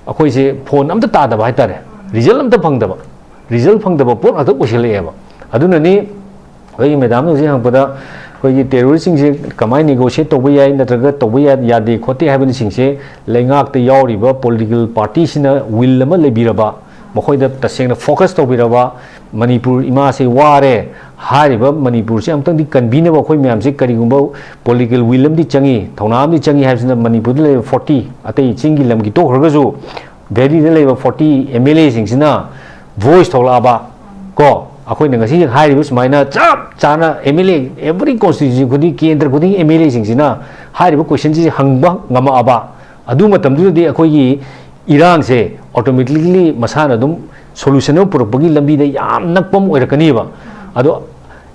ꯑꯩꯈꯣꯏꯁꯦ ꯐꯣꯟ ꯑꯝꯇ ꯇꯥꯗꯕ ꯍꯥꯏꯇꯥꯔꯦ, ꯔꯤꯖꯜ ꯑꯝꯇ ꯐꯪꯗꯕ, ꯔꯤꯖꯜ ꯐꯪꯗꯕ ꯄꯣꯠ ꯉꯥꯛꯇ ꯑꯣꯏꯁꯤꯜꯂꯛꯑꯦꯕ꯫ ꯑꯗꯨꯅꯅꯤ ꯑꯩꯈꯣꯏꯒꯤ ꯃꯦꯗꯥꯝꯅ ꯍꯧꯖꯤꯛ ꯍꯪꯉꯛꯄꯗ ꯑꯩꯈꯣꯏꯒꯤ ꯇꯦꯔꯣꯔꯤꯁꯁꯤꯡꯁꯦ ꯀꯃꯥꯏꯅ ꯅꯦꯒꯣꯁꯤꯌꯦꯠ ꯇꯧꯕ ꯌꯥꯏ ꯅꯠꯇ꯭ꯔꯒ ꯇꯧꯕ ꯌꯥ-, ꯌꯥꯗꯦ ꯈꯣꯠꯇꯦ ꯍꯥꯏꯕꯅꯆꯤꯡꯁꯦ ꯂꯩꯉꯥꯛꯇ ꯌꯥꯎꯔꯤꯕ ꯄꯣꯂꯤꯇꯤꯀꯦꯜ ꯄꯥꯔꯇꯤꯁꯤꯅ ꯋꯤꯜ ꯑꯃ ꯂꯩꯕꯤꯔꯕ, ꯃꯈꯣꯏꯗ ꯇꯁꯦꯡꯅ focus ꯇꯧꯕꯤꯔꯕ, ꯃꯅꯤꯄꯨꯔ ꯏꯃꯥꯁꯦ ꯋꯥꯔꯦ, ꯍꯥꯏꯔꯤꯕ ꯃꯅꯤꯄꯨꯔꯁꯦ ꯑꯃꯨꯛꯇꯪꯗꯤ ꯀꯟꯕꯤꯅꯕ ꯑꯩꯈꯣꯏ ꯃꯌꯥꯝꯁꯦ ꯀꯔꯤꯒꯨꯝꯕ political will ꯑꯃꯗꯤ ꯆꯪꯏ, ꯊꯧꯅꯥ ꯑꯃꯗꯤ ꯆꯪꯏ ꯍꯥꯏꯕꯁꯤꯅ ꯃꯅꯤꯄꯨꯔꯗ ꯂꯩꯔꯤꯕ forty, ꯑꯇꯩ ꯆꯤꯡꯒꯤ ꯂꯝꯒꯤ ꯇꯣꯛꯈ꯭ꯔꯒꯁꯨ, ꯚꯦꯂꯤꯗ ꯂꯩꯕ forty MLA ꯁꯤꯡꯁꯤꯅ voice ꯊꯣꯛꯂꯛꯑꯕ, ꯀꯣ, ꯑꯩꯈꯣꯏꯅ ꯉꯁꯤ ꯍꯥꯏꯔꯤꯕ ꯁꯨꯃꯥꯏꯅ ꯆꯞ ꯆꯥꯅ MLA, every constituency ꯈꯨꯗꯤꯡ, ꯀꯦꯟꯗ꯭ꯔ ꯈꯨꯗꯤꯡꯒꯤ MLA ꯁꯤꯡꯁꯤꯅ ꯍꯥꯏꯔꯤꯕ question ꯁꯤ ꯍꯪꯕ ꯉꯝꯃꯛꯑꯕ, ꯑꯗꯨ ꯃꯇꯝꯗꯨꯗꯗꯤ ꯑꯩꯈꯣꯏꯒꯤ ꯏꯔꯥꯡꯁꯦ automatically ꯃꯁꯥꯅ ꯑꯗꯨꯝ solution ꯑꯃ ꯄꯨꯔꯛꯄꯒꯤ ꯂꯝꯕꯤꯗ ꯌꯥꯝ ꯅꯛꯄ ꯑꯃ ꯑꯣꯏꯔꯛꯀꯅꯤꯕ꯫ ꯑꯗꯣ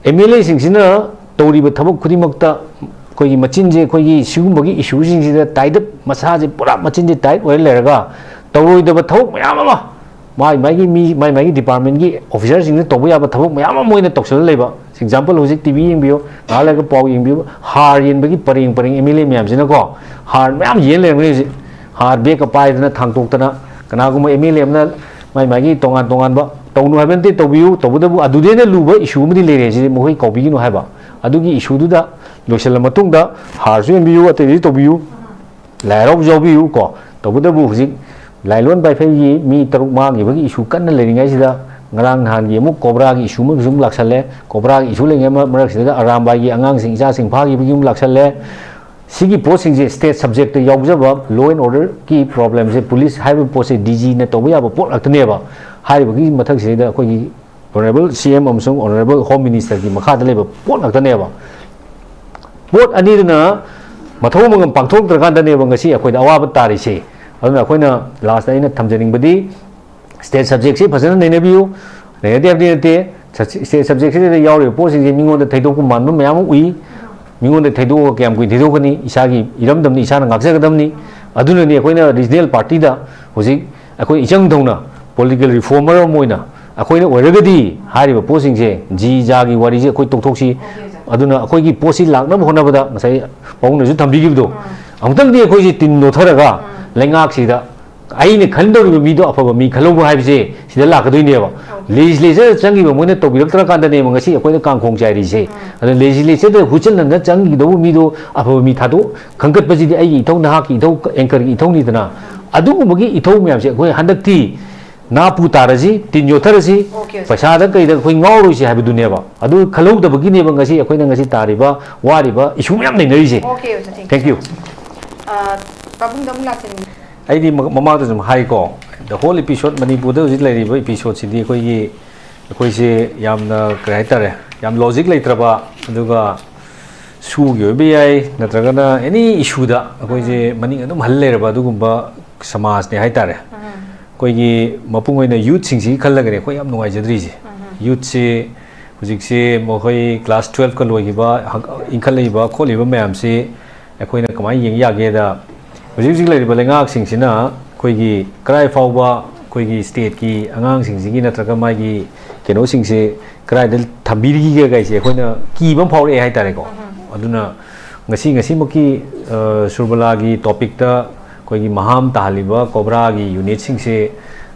MLA ꯁꯤꯡꯁꯤꯅ ꯇꯧꯔꯤꯕ ꯊꯕꯛ ꯈꯨꯗꯤꯡꯃꯛꯇ ꯑꯩꯈꯣꯏꯒꯤ ꯃꯆꯤꯟꯁꯦ, ꯑꯩꯈꯣꯏꯒꯤ ꯁꯤꯒꯨꯝꯕꯒꯤ issue ꯁꯤꯡꯁꯤꯗ tied up, ꯃꯁꯥꯁꯦ ꯄꯨꯔꯥ ꯃꯆꯤꯟꯁꯦ tight ꯑꯣꯏꯔ ꯂꯩꯔꯒ, ꯇꯧꯔꯣꯏꯗꯕ ꯊꯕꯛ ꯃꯌꯥꯝ ꯑꯃ ꯃꯥꯏ ꯃꯥꯏꯒꯤ ꯃꯤ, ꯃꯥꯏ ꯃꯥꯏꯒꯤ department ꯀꯤ officer ꯁꯤꯡꯅ ꯇꯧꯕ ꯌꯥꯕ ꯊꯕꯛ ꯃꯌꯥꯝ ꯑꯃ ꯃꯣꯏꯅ ꯇꯧꯁꯜꯂ ꯂꯩꯕ꯫ Example, ꯍꯧꯖꯤꯛ TV ꯌꯦꯡꯕꯤꯌꯨ, ꯉꯥꯏꯍꯥꯛ ꯂꯩꯔꯒ ꯄꯥꯎ ꯌꯦꯡꯕꯤꯌꯨ, ꯍꯥꯔ ꯌꯦꯟꯕꯒꯤ ꯄꯔꯦꯡ ꯄꯔꯦꯡ MLA ꯃꯌꯥꯝꯁꯤꯅꯀꯣ, ꯍꯥꯔ ꯃꯌꯥꯝ ꯌꯦꯟ ꯂꯩꯔꯝꯒꯅꯤ ꯍꯧꯖꯤꯛ꯫ ꯍꯥꯔ bag ꯀ ꯄꯥꯏꯗꯅ ꯊꯥꯡꯇꯣꯛꯇꯅ, ꯀꯅꯥꯒꯨꯝꯕ MLA ꯑꯃꯅ ꯃꯥꯏ ꯃꯥꯏꯒꯤ ꯇꯣꯉꯥꯟ ꯇꯣꯉꯥꯟꯕ, ꯇꯧꯅꯨ ꯍꯥꯏꯕ ꯅꯠꯇꯦ, ꯇꯧꯕꯤꯌꯨ, ꯇꯧꯕꯇꯕꯨ ꯑꯗꯨꯗꯩꯅ ꯂꯨꯕ issue ꯑꯃꯗꯤ ꯂꯩꯔꯦ, ꯁꯤꯗꯤ ꯃꯈꯣꯏ ꯀꯥꯎꯕꯤꯒꯅꯨ ꯍꯥꯏꯕ꯫ ꯑꯗꯨꯒꯤ issue ꯗꯨꯗ ꯂꯣꯏꯁꯤꯜꯂ ꯃꯇꯨꯡꯗ ꯍꯥꯔꯁꯨ ꯌꯦꯟꯕꯤꯌꯨ, ꯑꯇꯩꯗꯤ ꯇꯧꯕꯤꯌꯨ, ꯂꯥꯏ ꯍꯔꯥꯎꯕꯁꯨ ꯌꯥꯎꯕꯤꯌꯨ ꯀꯣ꯫ ꯇꯧꯕꯇꯕꯨ ꯍꯧꯖꯤꯛ ꯂꯥꯏꯂꯣꯟ ꯄꯥꯏꯐꯩꯒꯤ ꯃꯤ ꯇꯔꯨꯛ ꯃꯥꯡꯈꯤꯕꯒꯤ issue ꯀꯟꯅ ꯂꯩꯔꯤꯉꯩꯁꯤꯗ, ꯉꯔꯥꯡ ꯅꯍꯥꯟꯒꯤ ꯑꯃꯨꯛ ꯀꯣꯕ꯭ꯔꯥꯒꯤ issue ꯑꯃꯁꯨ ꯑꯃꯨꯛ ꯂꯥꯛꯁꯜꯂꯦ꯫ ꯀꯣꯕ꯭ꯔꯥꯒꯤ issue ꯂꯩꯔꯤꯉꯩ ꯃ-, ꯃꯔꯛꯁꯤꯗ ꯑꯔꯥꯝꯕꯥꯏꯒꯤ ꯑꯉꯥꯡꯁꯤꯡ, ꯏꯆꯥꯁꯤꯡ ꯐꯥꯈꯤꯕꯒꯤ ꯑꯃꯨꯛ ꯂꯥꯛꯁꯜꯂꯦ꯫ ꯁꯤꯒꯤ ꯄꯣꯠꯁꯤꯡꯁꯦ state subject ꯇ ꯌꯥꯎꯖꯕ law and order ꯀꯤ problem ꯁꯦ, police ꯍꯥꯏꯕ ꯄꯣꯠꯁꯦ D G ꯅ ꯇꯧꯕ ꯌꯥꯕ ꯄꯣꯠ ꯉꯥꯛꯇꯅꯦꯕ꯫ ꯍꯥꯏꯔꯤꯕꯒꯤ ꯃꯊꯛꯁꯤꯗ ꯑꯩꯈꯣꯏꯒꯤ Honourable C M ꯑꯃꯁꯨꯡ Honourable Home Minister ꯒꯤ ꯃꯈꯥꯗ ꯂꯩꯕ ꯄꯣꯠ ꯉꯥꯛꯇꯅꯦꯕ꯫ ꯄꯣꯠ ꯑꯅꯤꯗꯨꯅ ꯃꯊꯧ ꯃꯉꯝ ꯄꯥꯡꯊꯣꯛꯇ꯭ꯔꯀꯥꯟꯗꯅꯦꯕ ꯉꯁꯤ ꯑꯩꯈꯣꯏꯗ ꯑꯋꯥꯕ ꯇꯥꯔꯤꯁꯦ꯫ ꯑꯗꯨꯅ ꯑꯩꯈꯣꯏꯅ last ꯇ ꯑꯩꯅ ꯊꯝꯖꯅꯤꯡꯕꯗꯤ, state subject ꯁꯤ ꯐꯖꯅ ꯅꯩꯅꯕꯤꯌꯨ꯫ ꯅꯩꯅꯗꯦ ꯍꯥꯏꯕꯗꯤ ꯅꯠꯇꯦ, state subject ꯁꯤꯗ ꯌꯥꯎꯔꯤꯕ ꯄꯣꯠꯁꯤꯡꯁꯦ ꯃꯤꯉꯣꯟꯗ ꯊꯩꯗꯣꯛꯄ ꯃꯥꯟꯕ ꯃꯌꯥꯝ ꯑꯃ ꯎꯏ꯫ ꯃꯤꯉꯣꯟꯗ ꯊꯩꯗꯣꯛꯑꯒ ꯀꯌꯥꯝ ꯀꯨꯏꯅ ꯊꯩꯗꯣꯛꯀꯅꯤ? ꯏꯁꯥꯒꯤ ꯏꯔꯝꯗꯝꯅꯤ, ꯏꯁꯥꯅ ꯉꯥꯛꯆꯒꯗꯕꯅꯤ꯫ ꯑꯗꯨꯅꯅꯤ ꯑꯩꯈꯣꯏꯅ regional party ꯗ ꯍꯧꯖꯤꯛ ꯑꯩꯈꯣꯏ ꯏꯆꯪ ꯊꯧꯅ political reformer ꯑꯃ ꯑꯣꯏꯅ ꯑꯩꯈꯣꯏꯅ ꯑꯣꯏꯔꯒꯗꯤ ꯍꯥꯏꯔꯤꯕ ꯄꯣꯠꯁꯤꯡꯁꯦ, ꯖꯤ ꯖꯥꯒꯤ ꯋꯥꯔꯤꯁꯦ ꯑꯩꯈꯣꯏ ꯇꯣꯛꯊꯣꯛꯁꯤ꯫ ꯑꯗꯨꯅ ꯑꯩꯈꯣꯏꯒꯤ ꯄꯣꯠꯁꯤ ꯂꯥꯛꯅꯕ ꯍꯣꯠꯅꯕꯗ ꯉꯁꯥꯏ ꯄꯥꯕꯨꯡꯅꯁꯨ ꯊꯝꯕꯤꯈꯤꯕꯗꯣ, ꯑꯃꯨꯛꯇꯪꯗꯤ ꯑꯩꯈꯣꯏꯁꯦ ꯇꯤꯟ ꯅꯣꯠꯊꯔꯒ ꯂꯩꯉꯥꯛꯁꯤꯗ ꯑꯩꯅ ꯈꯟꯗꯧꯔꯤꯕ ꯃꯤꯗꯣ ꯑꯐꯕ ꯃꯤ ꯈꯜꯍꯧꯕ ꯍꯥꯏꯕꯁꯦ ꯁꯤꯗ ꯂꯥꯛꯀꯗꯣꯏꯅꯦꯕ꯫ Legislature ꯗ ꯆꯪꯈꯤꯕ ꯃꯣꯏꯅ ꯇꯧꯕꯤꯔꯛꯇ꯭ꯔꯀꯥꯟꯗꯅꯦꯕ ꯉꯁꯤ ꯑꯩꯈꯣꯏꯅ ꯀꯥꯡꯈꯣꯡ ꯆꯥꯏꯔꯤꯁꯦ꯫ ꯑꯗꯨꯅ legislature ꯗ ꯍꯨꯠꯆꯤꯟꯅꯅ ꯆꯪꯈꯤꯗꯧꯕ ꯃꯤꯗꯣ ꯑꯐꯕ ꯃꯤ ꯊꯥꯗꯣꯛ ꯈꯟꯒꯠꯄꯁꯤꯗꯤ ꯑꯩꯒꯤ ꯏꯊꯧ, ꯅꯍꯥꯛꯀꯤ ꯏꯊꯧ, anchor ꯒꯤ ꯏꯊꯧꯅꯤꯗꯅ꯫ ꯑꯗꯨꯒꯨꯝꯕꯒꯤ ꯏꯊꯧ ꯃꯌꯥꯝꯁꯦ ꯑꯩꯈꯣꯏ ꯍꯟꯗꯛꯇꯤ ꯅꯥꯄꯨ ꯇꯥꯔꯁꯤ, ꯇꯤꯟ ꯌꯣꯠꯊꯔꯁꯤ, okay, okay. ꯄꯩꯁꯥꯗ ꯀꯩꯗ ꯑꯩꯈꯣꯏ ꯉꯥꯎꯔꯣꯏꯁꯤ ꯍꯥꯏꯕꯗꯨꯅꯦꯕ꯫ ꯑꯗꯨ ꯈꯜꯍꯧꯗꯕꯒꯤꯅꯦꯕ ꯉꯁꯤ ꯑꯩꯈꯣꯏꯅ ꯉꯁꯤ ꯇꯥꯔꯤꯕ, ꯋꯥꯔꯤꯕ issue ꯃꯌꯥꯝ ꯂꯩꯅꯔꯤꯁꯦ꯫ Okay, okay, thank you. Thank you. ꯑ, ꯄꯥꯕꯨꯡꯗ ꯑꯃꯨꯛ ꯂꯥꯛꯆꯅꯤꯡꯉꯤ꯫ ꯑꯩꯗꯤ ꯃ-, ꯃꯃꯥꯡꯗ ꯁꯨꯝ ꯍꯥꯏꯀꯣ, the whole episode, ꯃꯅꯤꯄꯨꯔꯗ ꯍꯧꯖꯤꯛ ꯂꯩꯔꯤꯕ episode ꯁꯤꯗꯤ ꯑꯩꯈꯣꯏꯒꯤ, ꯑꯩꯈꯣꯏꯁꯦ ꯌꯥꯝꯅ, ꯀꯔꯤ ꯍꯥꯏꯇꯥꯔꯦ, ꯌꯥꯝ logic ꯂꯩꯇ꯭ꯔꯕ, ꯑꯗꯨꯒ ꯁꯨꯒꯤ ꯑꯣꯏꯕ ꯌꯥꯏ, ꯅꯠꯇ꯭ꯔꯒꯅ any issue ꯗ ꯑꯩꯈꯣꯏꯁꯦ ꯃꯅꯤꯡ ꯑꯗꯨꯝ ꯍꯜ ꯂꯩꯔꯕ ꯑꯗꯨꯒꯨꯝꯕ ꯁꯃꯥꯖꯅꯦ ꯍꯥꯏꯇꯥꯔꯦ꯫ ꯑꯩꯈꯣꯏꯒꯤ ꯃꯄꯨꯡ ꯑꯣꯏꯅ youth ꯁꯤꯡꯁꯤꯒꯤ ꯈꯜꯂꯒꯅꯦ ꯑꯩꯈꯣꯏ ꯌꯥꯝ ꯅꯨꯡꯉꯥꯏꯖꯗ꯭ꯔꯤꯁꯦ꯫ Youth ꯁꯤ ꯍꯧꯖꯤꯛꯁꯦ ꯃꯈꯣꯏ class twelve ꯀ ꯂꯣꯏꯈꯤꯕ, ꯍꯪ-, ꯏꯟꯈꯠꯂꯛꯏꯕ ꯈꯣꯠꯂꯤꯕ ꯃꯌꯥꯝꯁꯤ ꯑꯩꯈꯣꯏꯅ ꯀꯃꯥꯏꯅ ꯌꯦꯡ ꯌꯥꯒꯦꯗ, ꯍꯧꯖꯤꯛ ꯍꯧꯖꯤꯛ ꯂꯩꯔꯤꯕ ꯂꯩꯉꯥꯛꯁꯤꯡꯁꯤꯅ ꯑꯩꯈꯣꯏꯒꯤ ꯀꯔꯥꯏ ꯐꯥꯎꯕ ꯑꯩꯈꯣꯏꯒꯤ state ꯀꯤ ꯑꯉꯥꯡꯁꯤꯡꯁꯤꯒꯤ ꯅꯠꯇ꯭ꯔꯒ ꯃꯥꯒꯤ ꯀꯩꯅꯣꯁꯤꯡꯁꯦ ꯀꯗꯥꯏꯗ ꯊꯝꯕꯤꯔꯤꯒꯦ ꯀꯥꯏꯁꯦ ꯑꯩꯈꯣꯏꯅ ꯀꯤꯕ ꯑꯃ ꯐꯥꯎꯔꯛꯑꯦ ꯍꯥꯏꯇꯥꯔꯦꯀꯣ꯫ ꯑꯗꯨꯅ ꯉꯁꯤ, ꯉꯁꯤꯃꯛꯀꯤ, ꯑ, ꯁꯨꯔꯕꯂꯥꯒꯤ topic ꯇ ꯑꯩꯈꯣꯏꯒꯤ ꯃꯍꯥꯝ ꯇꯥꯍꯜꯂꯤꯕ ꯀꯣꯕ꯭ꯔꯥꯒꯤ unit ꯁꯤꯡꯁꯦ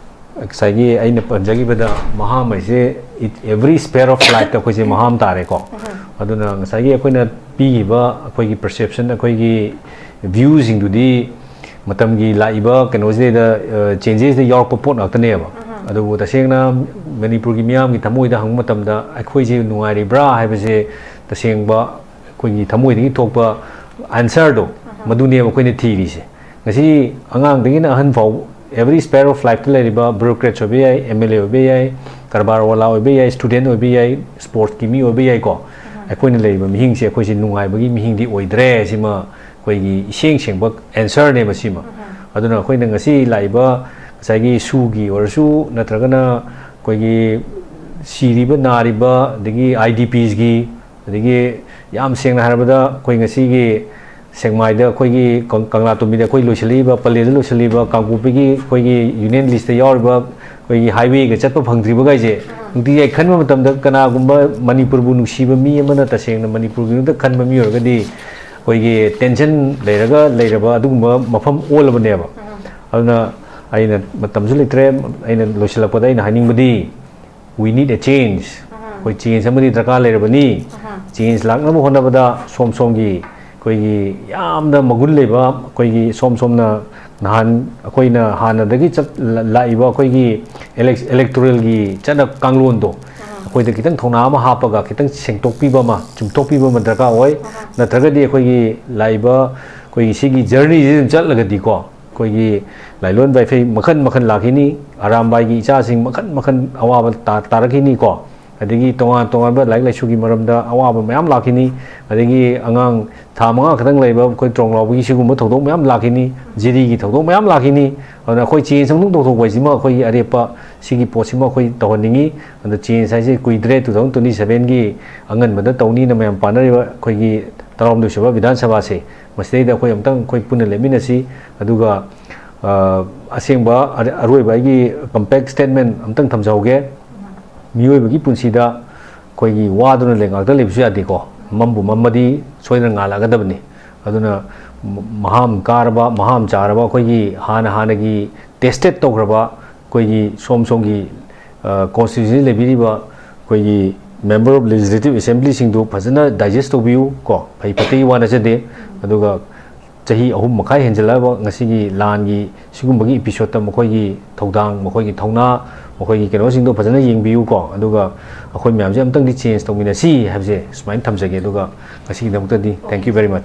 ꯉꯁꯥꯏꯒꯤ ꯑꯩꯅ ꯄꯟꯖꯈꯤꯕꯗ ꯃꯍꯥꯝ ꯍꯥꯏꯁꯦ it, every sphere of life ꯇ ꯑꯩꯈꯣꯏꯁꯦ ꯃꯍꯥꯝ ꯇꯥꯔꯦꯀꯣ꯫ ꯑꯗꯨꯅ ꯉꯁꯥꯏꯒꯤ ꯑꯩꯈꯣꯏꯅ ꯄꯤꯈꯤꯕ ꯑꯩꯈꯣꯏꯒꯤ perception, ꯑꯩꯈꯣꯏꯒꯤ view ꯁꯤꯡꯗꯨꯗꯤ ꯃꯇꯝꯒꯤ ꯂꯥꯛꯏꯕ ꯀꯩꯅꯣꯁꯤꯗꯩꯗ, ꯑ, changes ꯇ ꯌꯥꯎꯔꯛꯄ ꯄꯣꯠ ꯉꯥꯛꯇꯅꯦꯕ꯫ ꯑꯗꯨꯕꯨ ꯇꯁꯦꯡꯅ ꯃꯅꯤꯄꯨꯔꯒꯤ ꯃꯤꯌꯥꯝꯒꯤ ꯊꯃꯣꯏꯗ ꯍꯪꯕ ꯃꯇꯝꯗ ꯑꯩꯈꯣꯏꯁꯦ ꯅꯨꯡꯉꯥꯏꯔꯤꯕ꯭ꯔꯥ ꯍꯥꯏꯕꯁꯦ ꯇꯁꯦꯡꯕ ꯑꯩꯈꯣꯏꯒꯤ ꯊꯃꯣꯏꯗꯒꯤ ꯊꯣꯛꯄ answer ꯗꯣ, ꯃꯗꯨꯅꯦꯕ ꯑꯩꯈꯣꯏꯅ ꯊꯤꯔꯤꯁꯦ꯫ ꯉꯁꯤ ꯑꯉꯥꯡꯗꯒꯤꯅ ꯑꯍꯟ ꯐꯥꯎ every sphere of life ꯇ ꯂꯩꯔꯤꯕ bureaucrats ꯑꯣꯏꯕ ꯌꯥꯏ, M L A ꯑꯣꯏꯕ ꯌꯥꯏ, ꯀꯔꯕꯥꯔ ꯋꯥꯂꯥ ꯑꯣꯏꯕ ꯌꯥꯏ, student ꯑꯣꯏꯕ ꯌꯥꯏ, sports ꯀꯤ ꯃꯤ ꯑꯣꯏꯕ ꯌꯥꯏꯀꯣ꯫ ꯑꯩꯈꯣꯏꯅ ꯂꯩꯔꯤꯕ ꯃꯤꯁꯤꯡꯁꯦ ꯑꯩꯈꯣꯏꯁꯦ ꯅꯨꯡꯉꯥꯏꯕꯒꯤ ꯃꯤꯁꯤꯡꯗꯤ ꯑꯣꯏꯗ꯭ꯔꯦ꯫ ꯁꯤꯃ ꯑꯩꯈꯣꯏꯒꯤ ꯏꯁꯦꯡ ꯁꯦꯡꯕ answer ꯅꯦꯕ ꯁꯤꯃ꯫ ꯑꯗꯨꯅ ꯑꯩꯈꯣꯏꯅ ꯉꯁꯤ ꯂꯥꯛꯏꯕ ꯉꯁꯥꯏꯒꯤ ꯁꯨꯒꯤ ꯑꯣꯏꯔꯁꯨ ꯅꯠꯇ꯭ꯔꯒꯅ ꯑꯩꯈꯣꯏꯒꯤ ꯁꯤꯔꯤꯕ ꯅꯥꯔꯤꯕ ꯑꯗꯒꯤ I D Ps ꯒꯤ, ꯑꯗꯒꯤ ꯌꯥꯝ ꯁꯦꯡꯅ ꯍꯥꯏꯔꯕꯗ ꯑꯩꯈꯣꯏ ꯉꯁꯤꯒꯤ ꯁꯦꯛꯃꯥꯏꯗ ꯑꯩꯈꯣꯏꯒꯤ ꯀꯪ-, ꯀꯪꯂꯥꯇꯣꯝꯕꯤꯗ ꯑꯩꯈꯣꯏ ꯂꯣꯏꯁꯤꯜꯂꯛꯏꯕ, ꯄꯂꯦꯜꯗ ꯂꯣꯏꯁꯤꯜꯂꯛꯏꯕ, ꯀꯥꯡꯄꯣꯛꯄꯤꯒꯤ ꯑꯩꯈꯣꯏꯒꯤ union list ꯇ ꯌꯥꯎꯔꯤꯕ ꯑꯩꯈꯣꯏꯒꯤ highway ꯒ ꯆꯠꯄ ꯐꯪꯗ꯭ꯔꯤꯕꯈꯩꯁꯦ ꯅꯨꯡꯇꯤꯖꯥꯏ ꯈꯟꯕ ꯃꯇꯝꯗ ꯀꯅꯥꯒꯨꯝꯕ ꯃꯅꯤꯄꯨꯔꯕꯨ ꯅꯨꯡꯁꯤꯕ ꯃꯤ ꯑꯃꯅ ꯇꯁꯦꯡꯅ ꯃꯅꯤꯄꯨꯔꯒꯤꯗꯃꯛꯇ ꯈꯟꯕ ꯃꯤ ꯑꯣꯏꯔꯒꯗꯤ ꯑꯩꯈꯣꯏꯒꯤ tension ꯂꯩꯔꯒ ꯂꯩꯔꯕ ꯑꯗꯨꯒꯨꯝꯕ ꯃꯐꯝ ꯑꯣꯜꯂꯕꯅꯦꯕ꯫ ꯑꯗꯨꯅ ꯑꯩꯅ ꯃꯇꯝꯁꯨ ꯂꯩꯇ꯭ꯔꯦ, ꯑꯩꯅ ꯂꯣꯏꯁꯤꯜꯂꯛꯄꯗ ꯑꯩꯅ ꯍꯥꯏꯅꯤꯡꯕꯗꯤ, we need a change. ꯑꯩꯈꯣꯏ change ꯑꯃꯗꯤ ꯗꯔꯀꯥꯔ ꯂꯩꯔꯕꯅꯤ꯫ Change ꯂꯥꯛꯅꯕ ꯍꯣꯠꯅꯕꯗ ꯁꯣꯝ ꯁꯣꯝꯒꯤ ꯑꯩꯈꯣꯏꯒꯤ ꯌꯥꯝꯅ ꯃꯒꯨꯟ ꯂꯩꯕ, ꯑꯩꯈꯣꯏꯒꯤ ꯁꯣꯝ ꯁꯣꯝꯅ ꯅꯍꯥꯟ ꯑꯩꯈꯣꯏꯅ ꯍꯥꯟꯅꯗꯒꯤ ꯆꯠ-, ꯂꯥꯛꯏꯕ ꯑꯩꯈꯣꯏꯒꯤ ꯏꯂꯦꯛ-, ꯏꯂꯦꯛꯇꯣꯔꯦꯜꯒꯤ ꯆꯠꯅ ꯀꯥꯡꯂꯣꯟꯗꯣ ꯑꯩꯈꯣꯏꯗ ꯈꯤꯇꯪ ꯊꯧꯅꯥ ꯑꯃ ꯍꯥꯞꯄꯒ ꯈꯤꯇꯪ ꯁꯦꯡꯗꯣꯛꯄꯤꯕ ꯑꯃ, ꯆꯨꯝꯊꯣꯛꯄꯤꯕ ꯑꯃ ꯗꯔꯀꯥꯔ ꯑꯣꯏ꯫ ꯅꯠꯇ꯭ꯔꯒꯗꯤ ꯑꯩꯈꯣꯏꯒꯤ ꯂꯥꯛꯏꯕ, ꯑꯩꯈꯣꯏꯒꯤ ꯁꯤꯒꯤ ꯖꯔꯅꯤꯁꯤ ꯑꯗꯨꯝ ꯆꯠꯂꯒꯗꯤꯀꯣ, ꯑꯩꯈꯣꯏꯒꯤ ꯂꯥꯏꯂꯣꯟ ꯕꯥꯏꯐꯩ ꯃꯈꯜ ꯃꯈꯜ ꯂꯥꯛꯈꯤꯅꯤ, ꯑꯔꯥꯝꯕꯥꯏꯒꯤ ꯏꯆꯥꯁꯤꯡ ꯃꯈꯜ ꯃꯈꯜ ꯑꯋꯥꯕ ꯇꯥ-, ꯇꯥꯔꯛꯈꯤꯅꯤꯀꯣ꯫ ꯑꯗꯒꯤ ꯇꯣꯉꯥꯟ ꯇꯣꯉꯥꯟꯕ ꯂꯥꯏꯔꯤꯛ ꯂꯥꯏꯁꯨꯒꯤ ꯃꯔꯝꯗ ꯑꯋꯥꯕ ꯃꯌꯥꯝ ꯂꯥꯛꯈꯤꯅꯤ꯫ ꯑꯗꯒꯤ ꯑꯉꯥꯡ ꯊꯥ ꯃꯉꯥ ꯈꯛꯇꯪ ꯂꯩꯕ ꯑꯩꯈꯣꯏ ꯇ꯭ꯔꯣꯡ ꯂꯥꯎꯕꯒꯤ ꯁꯤꯒꯨꯝꯕ ꯊꯧꯗꯣꯛ ꯃꯌꯥꯝ ꯂꯥꯛꯈꯤꯅꯤ, ꯖꯤꯔꯤꯒꯤ ꯊꯧꯗꯣꯛ ꯃꯌꯥꯝ ꯂꯥꯛꯈꯤꯅꯤ꯫ ꯑꯗꯨꯅ ꯑꯩꯈꯣꯏ ꯆꯦꯟꯖ ꯑꯃꯨꯛꯇꯪ ꯇꯧꯊꯣꯛꯄ ꯍꯥꯏꯁꯤꯃ ꯑꯩꯈꯣꯏꯒꯤ ꯑꯔꯦꯞꯄ ꯁꯤꯒꯤ ꯄꯣꯠꯁꯤꯃ ꯑꯩꯈꯣꯏ ꯇꯧꯍꯟꯅꯤꯡꯉꯤ꯫ ꯑꯗꯣ ꯆꯦꯟꯖ ꯍꯥꯏꯁꯦ ꯀꯨꯏꯗ꯭ꯔꯦ, ꯇꯨ ꯊꯥꯎꯖꯟ ꯇ꯭ꯋꯦꯟꯇꯤ ꯁꯚꯦꯟꯒꯤ ꯑꯉꯟꯕꯗ ꯇꯧꯅꯤꯅ ꯃꯌꯥꯝ ꯄꯥꯅꯔꯤꯕ ꯑꯩꯈꯣꯏꯒꯤ ꯇꯔꯥꯍꯨꯝꯗꯣꯏ ꯁꯨꯕ ꯕꯤꯙꯥꯟ ꯁꯚꯥꯁꯦ, ꯃꯁꯤꯗꯩꯗ ꯑꯩꯈꯣꯏ ꯑꯃꯨꯛꯇꯪ ꯑꯩꯈꯣꯏ ꯄꯨꯟꯅ ꯂꯦꯞꯃꯤꯟꯅꯁꯤ꯫ ꯑꯗꯨꯒ, ꯑ, ꯑꯁꯦꯡꯕ ꯑꯔ-, ꯑꯔꯣꯏꯕ ꯑꯩꯒꯤ ꯀꯝꯄꯦꯛ ꯁ꯭ꯇꯦꯠꯃꯦꯟ ꯑꯝꯇꯪ ꯊꯝꯖꯍꯧꯒꯦ꯫ ꯃꯤꯑꯣꯏꯕꯒꯤ ꯄꯨꯟꯁꯤꯗ ꯑꯩꯈꯣꯏꯒꯤ ꯋꯥꯗꯨꯅ ꯂꯩ ꯉꯥꯛꯇ ꯂꯩꯕꯁꯨ ꯌꯥꯗꯦꯀꯣ꯫ ꯃꯝꯕꯨ ꯃꯝꯃꯗꯤ ꯁꯣꯏꯗꯅ ꯉꯥꯜꯂꯛꯀꯗꯕꯅꯤ꯫ ꯑꯗꯨꯅ ꯃ-, ꯃꯍꯥꯝ ꯀꯥꯔꯕ, ꯃꯍꯥꯝ ꯆꯥꯔꯕ ꯑꯩꯈꯣꯏꯒꯤ ꯍꯥꯟꯅ ꯍꯥꯟꯅꯒꯤ ꯇꯦꯁꯇꯦꯠ ꯇꯧꯈ꯭ꯔꯕ ꯑꯩꯈꯣꯏꯒꯤ ꯁꯣꯝ ꯁꯣꯝꯒꯤ, ꯑ, ꯀꯣꯟꯁꯇꯤꯇ꯭ꯌꯨꯁꯟ ꯂꯩꯕꯤꯔꯤꯕ ꯑꯩꯈꯣꯏꯒꯤ Member of Legislative Assemblyꯁꯤꯡꯗꯨ ꯐꯖꯅ ꯗꯥꯏꯖꯦꯁ ꯇꯧꯕꯤꯌꯨ ꯀꯣ꯫ ꯐꯩ ꯐꯠꯇꯒꯤ ꯋꯥ ꯅꯠꯆꯗꯦ꯫ ꯑꯗꯨꯒ ꯆꯍꯤ ꯑꯍꯨꯝ ꯃꯈꯥꯏ ꯍꯦꯟꯖꯜꯂꯛꯑꯕ ꯉꯁꯤꯒꯤ ꯂꯥꯟꯒꯤ ꯁꯤꯒꯨꯝꯕꯒꯤ ꯏꯄꯤꯁꯣꯠꯇ ꯃꯈꯣꯏꯒꯤ ꯊꯧꯗꯥꯡ, ꯃꯈꯣꯏꯒꯤ ꯊꯧꯅꯥ, ꯃꯈꯣꯏꯒꯤ ꯀꯩꯅꯣꯁꯤꯡꯗꯣ ꯐꯖꯅ ꯌꯦꯡꯕꯤꯌꯨ ꯀꯣ꯫ ꯑꯗꯨꯒ ꯑꯩꯈꯣꯏ ꯃꯌꯥꯝꯁꯦ ꯑꯝꯇꯪꯗꯤ ꯆꯦꯟꯖ ꯇꯧꯃꯤꯟꯅꯁꯤ ꯍꯥꯏꯕꯁꯦ ꯁꯨꯃꯥꯏꯅ ꯊꯝꯖꯒꯦ꯫ ꯑꯗꯨꯒ ꯉꯁꯤꯒꯤꯗꯃꯛꯇꯗꯤ thank you very much꯫